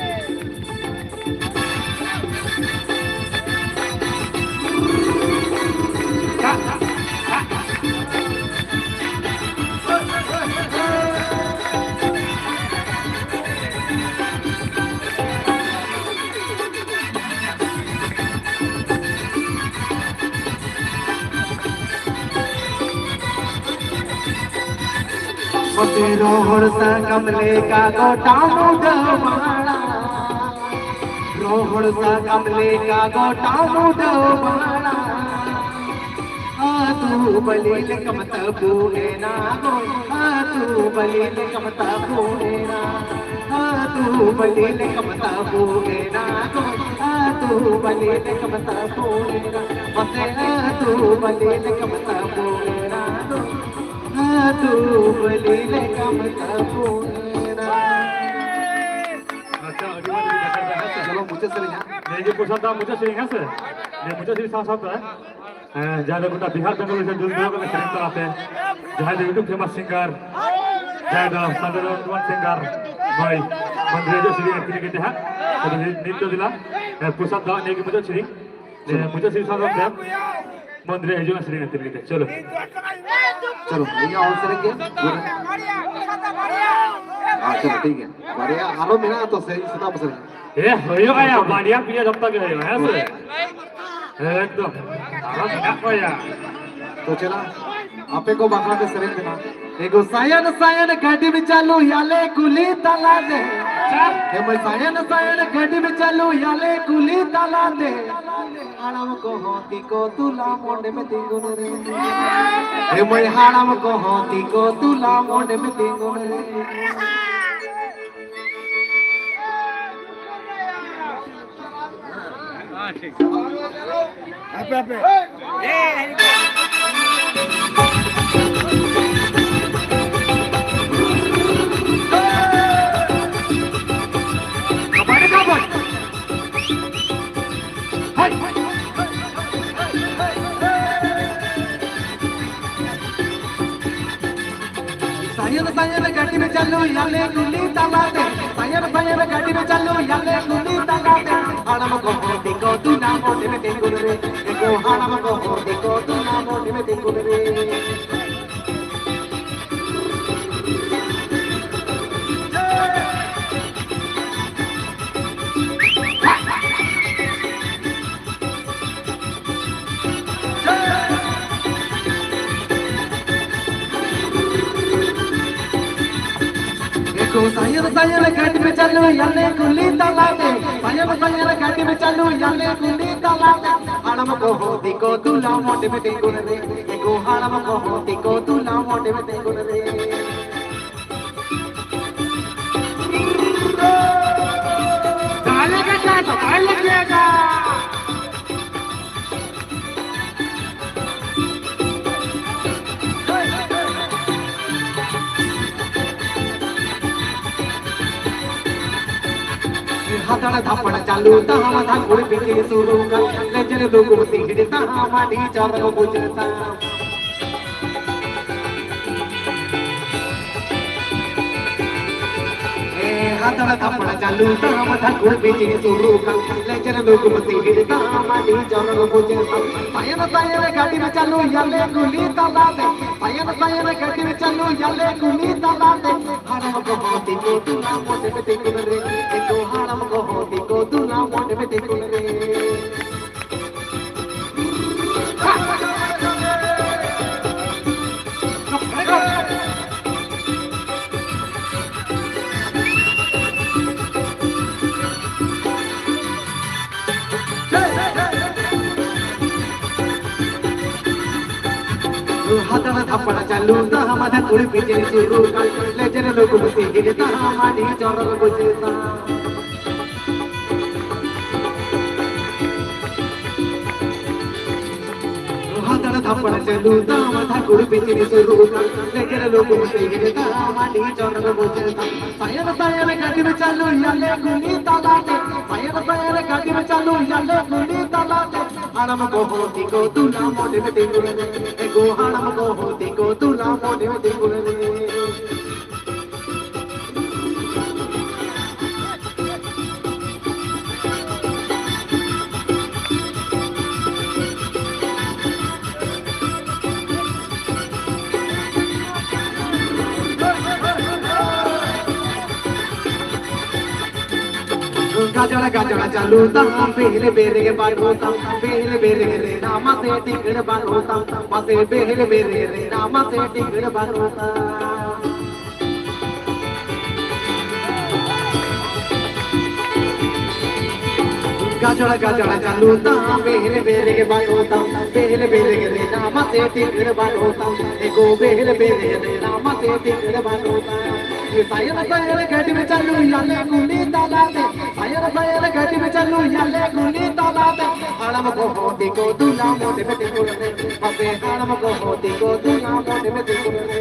ᱚᱛᱮ ᱨᱚᱦᱚᱲ ᱥᱟᱠᱟᱢ ᱞᱮᱠᱟ ᱜᱚᱴᱟ ᱢᱩᱰᱟᱹ ᱢᱟᱲᱟ, ᱨᱚᱦᱚᱲ ᱥᱟᱠᱟᱢ ᱞᱮᱠᱟ ᱜᱚᱴᱟ ᱢᱩᱰᱟᱹ ᱢᱟᱲᱟ᱾ ᱟᱹᱛᱩ ᱵᱟᱹᱞᱤ ᱞᱮᱠᱟᱢ ᱛᱟᱹᱵᱩ ᱮᱱᱟ ᱜᱚ, ᱟᱹᱛᱩ ᱵᱟᱹᱞᱤ ᱞᱮᱠᱟᱢ ᱛᱟᱹᱵᱩ ᱮᱱᱟ, ᱟᱹᱛᱩ ᱵᱟᱹᱞᱤ ᱞᱮᱠᱟᱢ ᱛᱟᱹᱵᱩ ᱮᱱᱟ ᱜᱚ, ᱟᱹᱛᱩ ᱵᱟᱹᱞᱤ ᱞᱮᱠᱟᱢ ᱛᱟᱹᱵᱩ ᱮᱱᱟ, ᱢᱟᱥᱮ ᱟᱹᱛᱩ ᱵᱟᱹᱞᱤ ᱞᱮᱠᱟᱢ ᱛᱟᱹᱵᱩ ᱮᱱᱟ ᱜᱚ, ᱟᱹᱛᱩ ᱵᱟᱹᱞᱤ ᱞᱮᱠᱟᱢ ᱛᱟᱹᱵᱩ ᱮᱱᱟ᱾ ᱟᱪᱪᱷᱟ, ᱟᱹᱰᱤ ᱢᱚᱡᱽ, ᱟᱹᱰᱤ ᱱᱟᱯᱟᱭ, ᱦᱮᱸ ᱥᱮ? ᱪᱚᱞᱚ, ᱢᱩᱪᱟᱹᱫ ᱥᱮᱨᱮᱧ ᱦᱟᱸᱜ᱾ ᱱᱤᱭᱟᱹ ᱜᱮ ᱯᱨᱚᱥᱟᱫ ᱫᱚ ᱢᱩᱪᱟᱹᱫ ᱥᱮᱨᱮᱧ, ᱦᱮᱸ ᱥᱮ? ᱱᱤᱭᱟᱹ ᱢᱩᱪᱟᱹᱫ ᱥᱮᱨᱮᱧ ᱥᱟᱶ ᱥᱟᱶᱛᱮ ᱦᱮᱸ, ᱡᱟᱦᱟᱸ ᱫᱚ ᱜᱚᱴᱟ ᱵᱤᱦᱟᱨ ᱵᱮᱝᱜᱚᱞ ᱨᱮ ᱡᱩᱫᱤ ᱱᱚᱣᱟ ᱠᱚ ᱥᱮᱨᱮᱧ ᱛᱟᱞᱟᱛᱮ, ᱡᱟᱦᱟᱸᱭ ᱫᱚ ᱢᱤᱫᱴᱮᱱ famous singer, ᱡᱟᱦᱟᱸᱭ ᱫᱚ ᱥᱟᱫᱷᱟᱨᱚᱱ ᱥᱤᱝᱜᱟᱨ ᱱᱚᱭ ᱢᱚᱱᱫᱤᱨ ᱦᱤᱡᱩᱜ ᱥᱮᱨᱮᱧ ᱟᱹᱠᱷᱨᱤᱧ ᱞᱟᱹᱜᱤᱫ ᱛᱮ ᱦᱟᱸᱜ, ᱟᱫᱚ ᱱᱤᱛ ᱫᱚ ᱫᱮᱞᱟ, ᱦᱮᱸ, ᱯᱨᱚᱥᱟᱫ ᱫᱚ ᱱᱤᱭᱟᱹ ᱜᱮ ᱢᱩᱪᱟᱹᱫ ᱥᱮᱨᱮᱧ᱾ ᱦᱮᱸ, ᱢᱩᱪᱟᱹᱫ ᱥᱮᱨᱮᱧ ᱥᱟᱶ ᱥᱟᱶᱛᱮ ᱢᱚᱱᱫᱤᱨ ᱦᱤᱡᱩᱜ ᱥᱮᱨᱮᱧ ᱟᱹᱠᱷᱨᱤᱧ ᱞᱟᱹᱜᱤᱫ ᱛᱮ᱾ ᱪᱚᱞᱚ᱾ ᱪᱚᱞᱚ, ᱤᱧᱟᱹᱜ ᱚᱞ ᱥᱮᱨᱮᱧ ᱜᱮ᱾ ᱟᱪᱪᱷᱟ, ᱴᱷᱤᱠ ᱜᱮᱭᱟ᱾ ᱵᱟᱨᱭᱟ ᱟᱨᱚ ᱢᱮᱱᱟᱜᱼᱟ ᱛᱚ ᱥᱮᱨᱮᱧ, ᱥᱮᱛᱟᱜ ᱵᱚ ᱥᱮᱨᱮᱧᱟ᱾ ᱦᱮᱸ, ᱦᱩᱭᱩᱜᱼᱟ ᱭᱟ, ᱵᱟᱨᱭᱟ ᱯᱮᱭᱟ ᱡᱚᱛᱚ ᱜᱮ ᱦᱩᱭᱩᱜᱼᱟ, ᱦᱮᱸ ᱥᱮ? ᱮᱠᱫᱚᱢ᱾ ᱟᱨᱚ ᱢᱮᱱᱟᱜ ᱠᱚᱣᱟ ᱭᱟ᱾ ᱛᱚ ᱪᱮᱞᱟ, ᱟᱯᱮ ᱠᱚ ᱵᱟᱠᱷᱨᱟ ᱛᱮ ᱥᱮᱨᱮᱧ ᱠᱟᱱᱟ᱾ ᱮᱜᱳ ᱥᱟᱭᱟᱱ ᱥᱟᱭᱟᱱ ᱜᱟᱹᱰᱤ ᱵᱤ ᱪᱟᱹᱞᱩ ᱭᱟᱞᱮ ᱠᱩᱞᱦᱤ ᱛᱟᱞᱟ ᱨᱮ᱾ ᱮ ᱢᱟᱹᱭ ᱥᱟᱭᱟᱱ ᱥᱟᱭᱟᱱ ᱜᱟᱹᱰᱤ ᱵᱤ ᱪᱟᱹᱞᱩ ᱭᱟᱞᱮ ᱠᱩᱞᱦᱤ ᱛᱟᱞᱟ ᱨᱮ᱾ ᱦᱟᱲᱟᱢ ᱠᱚᱦᱚᱸ ᱛᱤ ᱠᱚ ᱛᱩᱞᱟᱢ ᱚᱸᱰᱮᱢ ᱛᱤᱸᱜᱩᱱ ᱨᱮ᱾ ᱮ ᱢᱟᱹᱭ ᱦᱟᱲᱟᱢ ᱠᱚᱦᱚᱸ ᱛᱤ ᱠᱚ ᱛᱩᱞᱟᱢ ᱚᱸᱰᱮᱢ ᱛᱤᱸᱜᱩᱱ ᱨᱮ᱾ ᱦᱮᱸ, ᱴᱷᱤᱠ᱾ ᱦᱟᱯᱮ, ᱦᱟᱯᱮ᱾ ᱦᱳᱭ᱾ ᱥᱟᱭᱟᱱ ᱥᱟᱭᱟᱱ ᱜᱟᱹᱰᱤ ᱢᱮ ᱪᱟᱹᱞᱩ ᱭᱟᱞᱮ ᱠᱩᱞᱦᱤ ᱛᱟᱞᱟ ᱛᱮ᱾ ᱥᱟᱭᱟᱱ ᱥᱟᱭᱟᱱ ᱜᱟᱹᱰᱤ ᱢᱮ ᱪᱟᱹᱞᱩ ᱭᱟᱞᱮ ᱠᱩᱞᱦᱤ ᱛᱟᱞᱟ ᱛᱮ᱾ ᱦᱟᱲᱟᱢ ᱠᱚ ᱦᱚᱲ ᱛᱮᱠᱚ ᱫᱩᱞᱟ ᱢᱚᱴᱮ ᱢᱮ ᱛᱤᱸᱜᱩᱱ ᱨᱮ᱾ ᱮᱜᱳ ᱦᱟᱲᱟᱢ ᱠᱚ ᱦᱚᱲ ᱛᱮᱠᱚ ᱫᱩᱞᱟ ᱢᱚᱴᱮ ᱢᱮ ᱛᱤᱸᱜᱩᱱ ᱨᱮ᱾ ᱮᱠᱳ ᱥᱟᱭᱮᱨ ᱥᱟᱭᱮᱨ ᱜᱟᱹᱰᱤ ᱢᱮ ᱪᱟᱹᱞᱩᱭᱟᱞᱮ ᱠᱩᱞᱦᱤ ᱛᱟᱞᱟᱛᱮ, ᱥᱟᱭᱮᱨ ᱥᱟᱭᱮᱨ ᱜᱟᱹᱰᱤ ᱢᱮ ᱪᱟᱹᱞᱩᱭᱟᱞᱮ ᱠᱩᱞᱦᱤ ᱛᱟᱞᱟᱛᱮ, ᱦᱟᱲᱟᱢ ᱠᱚᱦᱚᱸ ᱛᱤᱠᱚ ᱛᱩᱞᱟ ᱢᱚᱴᱮ ᱢᱤᱫᱴᱮᱱ ᱠᱚᱨᱮ ᱨᱮ, ᱮᱜᱳ ᱦᱟᱲᱟᱢ ᱠᱚᱦᱚᱸ ᱛᱤᱠᱚ ᱛᱩᱞᱟ ᱢᱚᱴᱮ ᱢᱤᱫᱴᱮᱱ ᱠᱚᱨᱮ ᱨᱮ᱾ ᱰᱟᱭᱞᱮ ᱠᱟᱴᱟ ᱛᱚ, ᱰᱟᱭᱞᱮ ᱠᱟᱴᱟ᱾ ᱦᱟᱛᱟᱲ ᱫᱷᱟᱯᱟᱲ ᱪᱟᱞᱩ ᱛᱟᱦᱟᱢ ᱫᱷᱟᱠᱩᱲ ᱵᱤᱪᱤ ᱥᱩᱨᱩ ᱠᱟᱱ, ᱞᱮᱡᱮᱨ ᱫᱩᱜᱩ ᱛᱤᱦᱤᱲ ᱛᱟᱦᱟᱢ ᱟᱹᱰᱤ ᱪᱚᱨᱚᱠ ᱵᱩᱡᱷᱟᱹᱜ ᱛᱟᱢ᱾ ᱦᱟᱛᱟᱲ ᱫᱷᱟᱯᱟᱲ ᱪᱟᱞᱩ ᱛᱟᱦᱟᱢ ᱫᱷᱟᱠᱩᱲ ᱵᱤᱪᱤ ᱥᱩᱨᱩ ᱠᱟᱱ, ᱞᱮᱡᱮᱨ ᱫᱩᱜᱩ ᱛᱤᱦᱤᱲ ᱛᱟᱦᱟᱢ ᱟᱹᱰᱤ ᱪᱚᱨᱚᱠ ᱵᱩᱡᱷᱟᱹᱜ ᱛᱟᱢ᱾ ᱛᱟᱭᱚᱢ ᱛᱟᱭᱚᱢ ᱜᱟᱹᱰᱤ ᱪᱟᱞᱩᱭᱟᱞᱮ ᱠᱩᱞᱦᱤ ᱛᱟᱞᱟᱛᱮ, ᱛᱟᱭᱚᱢ ᱛᱟᱭᱚᱢ ᱜᱟᱹᱰᱤ ᱪᱟᱞᱩᱭᱟᱞᱮ ᱠᱩᱞᱦᱤ ᱛᱟᱞᱟᱛᱮ᱾ ᱦᱟᱲᱟᱢ ᱠᱚᱦᱚᱸ ᱛᱤᱸᱜᱩ ᱛᱩᱞᱟ ᱢᱚᱴᱮ ᱢᱮ ᱛᱤᱸᱜᱩᱱ ᱨᱮ, ᱮᱜᱳ ᱦᱟᱲᱟᱢ ᱠᱚᱦᱚᱸ ᱛᱤᱸᱜᱩ ᱛᱩᱞᱟ ᱢᱚᱴᱮ ᱢᱮ ᱛᱤᱸᱜᱩᱱ ᱨᱮ᱾ ᱦᱟᱛᱟᱲ ᱫᱷᱟᱯᱟᱲ ᱪᱟᱞᱩ ᱛᱟᱦᱟᱢ ᱫᱷᱟᱠᱩᱲ ᱵᱤᱪᱤ ᱥᱩᱨᱩ ᱠᱟᱱ, ᱞᱮᱡᱮᱨ ᱞᱩᱜᱩ ᱛᱤᱦᱤᱲ ᱛᱟᱦᱟᱢ ᱟᱹᱰᱤ ᱪᱚᱨᱚᱠ ᱵᱩᱡᱷᱟᱹᱜ ᱛᱟᱢ᱾ ᱦᱟᱛᱟᱲ ᱫᱷᱟᱯᱟᱲ ᱪᱟᱞᱩ ᱛᱟᱦᱟᱢ ᱫᱷᱟᱠᱩᱲ ᱵᱤᱪᱤ ᱥᱩᱨᱩ ᱠᱟᱱ, ᱞᱮᱡᱮᱨ ᱞᱩᱜᱩ ᱛᱤᱦᱤᱲ ᱛᱟᱦᱟᱢ ᱟᱹᱰᱤ ᱪᱚᱨᱚᱠ ᱵᱩᱡᱷᱟᱹᱜ ᱛᱟᱢ᱾ ᱥᱟᱭᱮᱨ ᱥᱟᱭᱮᱨ ᱜᱟᱹᱰᱤ ᱪᱟᱞᱩᱭᱟᱞᱮ ᱠᱩᱞᱦᱤ ᱛᱟᱞᱟᱛᱮ, ᱥᱟᱭᱮᱨ ᱥᱟᱭᱮᱨ ᱜᱟᱹᱰᱤ ᱪᱟᱞᱩᱭᱟᱞᱮ ᱠᱩᱞᱦᱤ ᱛᱟᱞᱟᱛᱮ᱾ ᱦᱟᱲᱟᱢ ᱠᱚᱦᱚᱸ ᱛᱤᱸᱜᱩ ᱛᱩᱞᱟ ᱢᱚᱴᱮ ᱢᱮ ᱛᱤᱸᱜᱩᱱ ᱨᱮ, ᱮᱜᱳ ᱦᱟᱲᱟᱢ ᱠᱚᱦᱚᱸ ᱛᱤᱸᱜᱩ ᱛᱩᱞᱟ ᱢᱚᱴᱮ ᱢᱮ ᱛᱤᱸᱜᱩᱱ ᱨᱮ᱾ ᱜᱟᱡᱚᱲ ᱜᱟᱡᱚᱲ ᱪᱟᱞᱩ ᱛᱟᱢ, ᱵᱮᱦᱨᱮ ᱵᱮᱨᱮ ᱵᱟᱹᱱᱩᱜ ᱛᱟᱢ, ᱵᱮᱦᱨᱮ ᱵᱮᱨᱮ ᱨᱮᱱᱟᱜ ᱢᱟᱥᱮ ᱴᱤᱠᱟᱹᱲ ᱵᱟᱹᱱᱩᱜ ᱛᱟᱢ, ᱢᱟᱥᱮ ᱵᱮᱦᱨᱮ ᱵᱮᱨᱮ ᱨᱮᱱᱟᱜ ᱢᱟᱥᱮ ᱴᱤᱠᱟᱹᱲ ᱵᱟᱹᱱᱩᱜ ᱛᱟᱢ᱾ ᱜᱟᱡᱚᱲ ᱜᱟᱡᱚᱲ ᱪᱟᱹᱞᱩ ᱛᱟᱢ, ᱵᱮᱦᱮᱞ ᱵᱮᱦᱮᱞ ᱜᱮ ᱵᱟᱹᱱᱩᱜ ᱛᱟᱢ, ᱵᱮᱦᱮᱞ ᱵᱮᱦᱮᱞ ᱜᱮ ᱨᱮᱱᱟᱜ ᱢᱟᱥᱮ ᱴᱤᱠᱟᱹᱲ ᱵᱟᱹᱱᱩᱜ ᱛᱟᱢ, ᱮᱜᱳ ᱵᱮᱦᱮᱞ ᱵᱮᱦᱮᱞ ᱨᱮᱱᱟᱜ ᱢᱟᱥᱮ ᱴᱤᱠᱟᱹᱲ ᱵᱟᱹᱱᱩᱜ ᱛᱟᱢ᱾ ᱥᱟᱭᱮᱨ ᱥᱟᱭᱮᱨ ᱜᱟᱹᱰᱤᱢ ᱪᱟᱹᱞᱩᱭᱟ ᱞᱮ ᱠᱩᱞᱦᱤ ᱛᱟᱞᱟᱛᱮ, ᱥᱟᱭᱮᱨ ᱥᱟᱭᱮᱨ ᱜᱟᱹᱰᱤᱢ ᱪᱟᱹᱞᱩᱭᱟ ᱞᱮ ᱠᱩᱞᱦᱤ ᱛᱟᱞᱟᱛᱮ, ᱦᱟᱲᱟᱢ ᱠᱚ ᱦᱚᱸ ᱛᱤᱸᱜᱩ ᱫᱩᱞᱟ ᱢᱚᱴᱮ ᱢᱮ ᱛᱤᱸᱜᱩ ᱨᱮ, ᱢᱟᱥᱮ ᱦᱟᱲᱟᱢ ᱠᱚ ᱦᱚᱸ ᱛᱤᱸᱜᱩ ᱫᱩᱞᱟ ᱢᱚᱴᱮ ᱢᱮ ᱛᱤᱸᱜᱩ ᱨᱮ᱾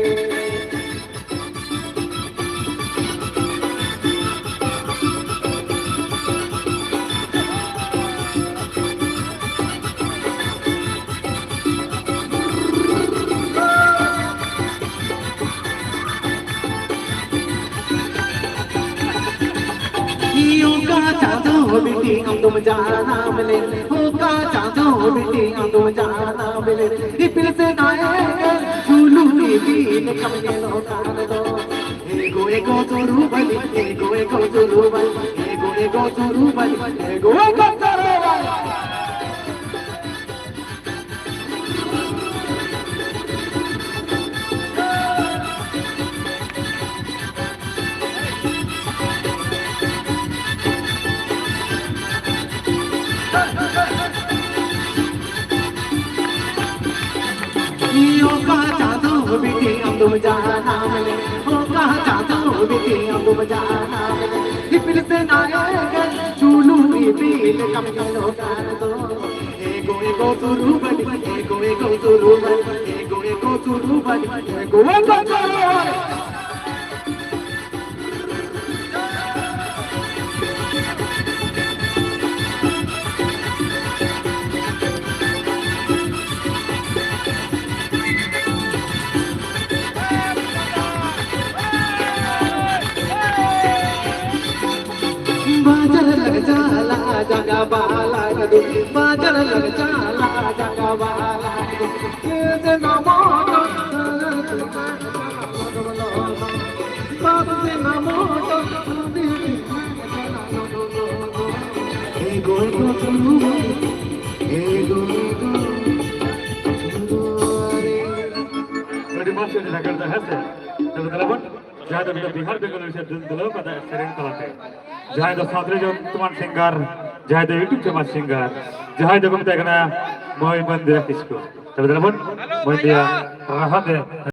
ᱚᱠᱟ ᱪᱟᱸᱫᱚ ᱵᱤᱴᱤ ᱟᱢ ᱫᱚᱢ ᱡᱟᱱᱟᱢ ᱞᱮᱱ, ᱚᱠᱟ ᱪᱟᱸᱫᱚ ᱵᱤᱴᱤ ᱟᱢ ᱫᱚᱢ ᱡᱟᱱᱟᱢ ᱞᱮᱱ, ᱤᱯᱤᱞ ᱥᱮ ᱱᱟᱭᱮ ᱪᱩᱞᱩ ᱤᱯᱤᱞ ᱞᱮᱠᱟᱢ ᱧᱮᱞᱚᱜ ᱠᱟᱱ ᱫᱚ᱾ ᱮᱜᱳ ᱮᱜᱳ ᱪᱩᱨᱩ ᱵᱟᱞᱤ, ᱮᱜᱳ ᱮᱜᱳ ᱪᱩᱨᱩ ᱵᱟᱞᱤ, ᱮᱜᱳ ᱮᱜᱳ ᱪᱩᱨᱩ ᱵᱟᱞᱤ, ᱮᱜᱳ ᱮᱜᱳ ᱪᱩᱨᱩ ᱵᱟᱞᱤ᱾ ᱚᱠᱟ ᱪᱟᱸᱫᱚ ᱵᱤᱴᱤ ᱟᱢ ᱫᱚᱢ ᱡᱟᱱᱟᱢ ᱞᱮᱱ, ᱚᱠᱟ ᱪᱟᱸᱫᱚ ᱵᱤᱴᱤ ᱟᱢ ᱫᱚᱢ ᱡᱟᱱᱟᱢ ᱞᱮᱱ, ᱤᱯᱤᱞ ᱥᱮ ᱱᱟᱭᱮ ᱜᱮ ᱪᱩᱞᱩ ᱤᱯᱤᱞ ᱞᱮᱠᱟᱢ ᱧᱮᱞᱚᱜ ᱠᱟᱱ ᱫᱚ᱾ ᱮᱜᱳ ᱮᱜᱳ ᱪᱩᱨᱩ ᱵᱟᱞᱤ, ᱮᱜᱳ ᱮᱜᱳ ᱪᱩᱨᱩ ᱵᱟᱞᱤ, ᱮᱜᱳ ᱮᱜᱳ ᱪᱩᱨᱩ ᱵᱟᱞᱤ, ᱮᱜᱳ ᱮᱜᱳ ᱪᱩᱨᱩ ᱵᱟᱞᱤ᱾ ᱵᱟᱡᱟᱨ ᱞᱟᱝ ᱪᱟᱞᱟᱜᱼᱟ ᱡᱟᱸᱜᱟ ᱵᱟᱞᱟ ᱜᱟᱹᱰᱤ, ᱵᱟᱡᱟᱨ ᱞᱟᱝ ᱪᱟᱞᱟᱜᱼᱟ ᱡᱟᱸᱜᱟ ᱵᱟᱞᱟ ᱜᱟᱹᱰᱤ᱾ ᱥᱮ ᱱᱟᱢᱚ ᱟᱹᱰᱤ ᱢᱚᱡᱽ ᱥᱮᱨᱮᱧ ᱨᱟᱠᱟᱵ ᱫᱟ, ᱦᱮᱸ ᱥᱮ? ᱛᱚᱵᱮ ᱛᱟᱦᱞᱮ ᱵᱚᱱ ᱡᱟᱦᱟᱸᱭ ᱫᱚ ᱱᱤᱛᱚᱜ ᱵᱤᱦᱟᱨ ᱵᱮᱝᱜᱚᱞ ᱥᱮ ᱫᱩᱞ ᱫᱩᱞᱟᱹᱣ ᱠᱟᱫᱟ ᱥᱮᱨᱮᱧ ᱛᱟᱞᱟᱛᱮ, ᱡᱟᱦᱟᱸᱭ ᱫᱚ ᱥᱟᱶᱛᱮ ᱧᱩᱛᱩᱢᱟᱱ ᱥᱤᱝᱜᱟᱨ ᱡᱟᱦᱟᱸᱭ ᱫᱚ YouTube famous singer, ᱡᱟᱦᱟᱸᱭ ᱫᱚᱠᱚ ᱢᱮᱛᱟᱭ ᱠᱟᱱᱟ ᱢᱟᱹᱭ ᱢᱚᱱᱫᱤᱨᱟ ᱠᱤᱥᱠᱩ᱾ ᱛᱚᱵᱮ ᱫᱮᱞᱟ ᱵᱚᱱ ᱢᱚᱱᱫᱤᱨᱟ ᱨᱟᱦᱟ ᱛᱮ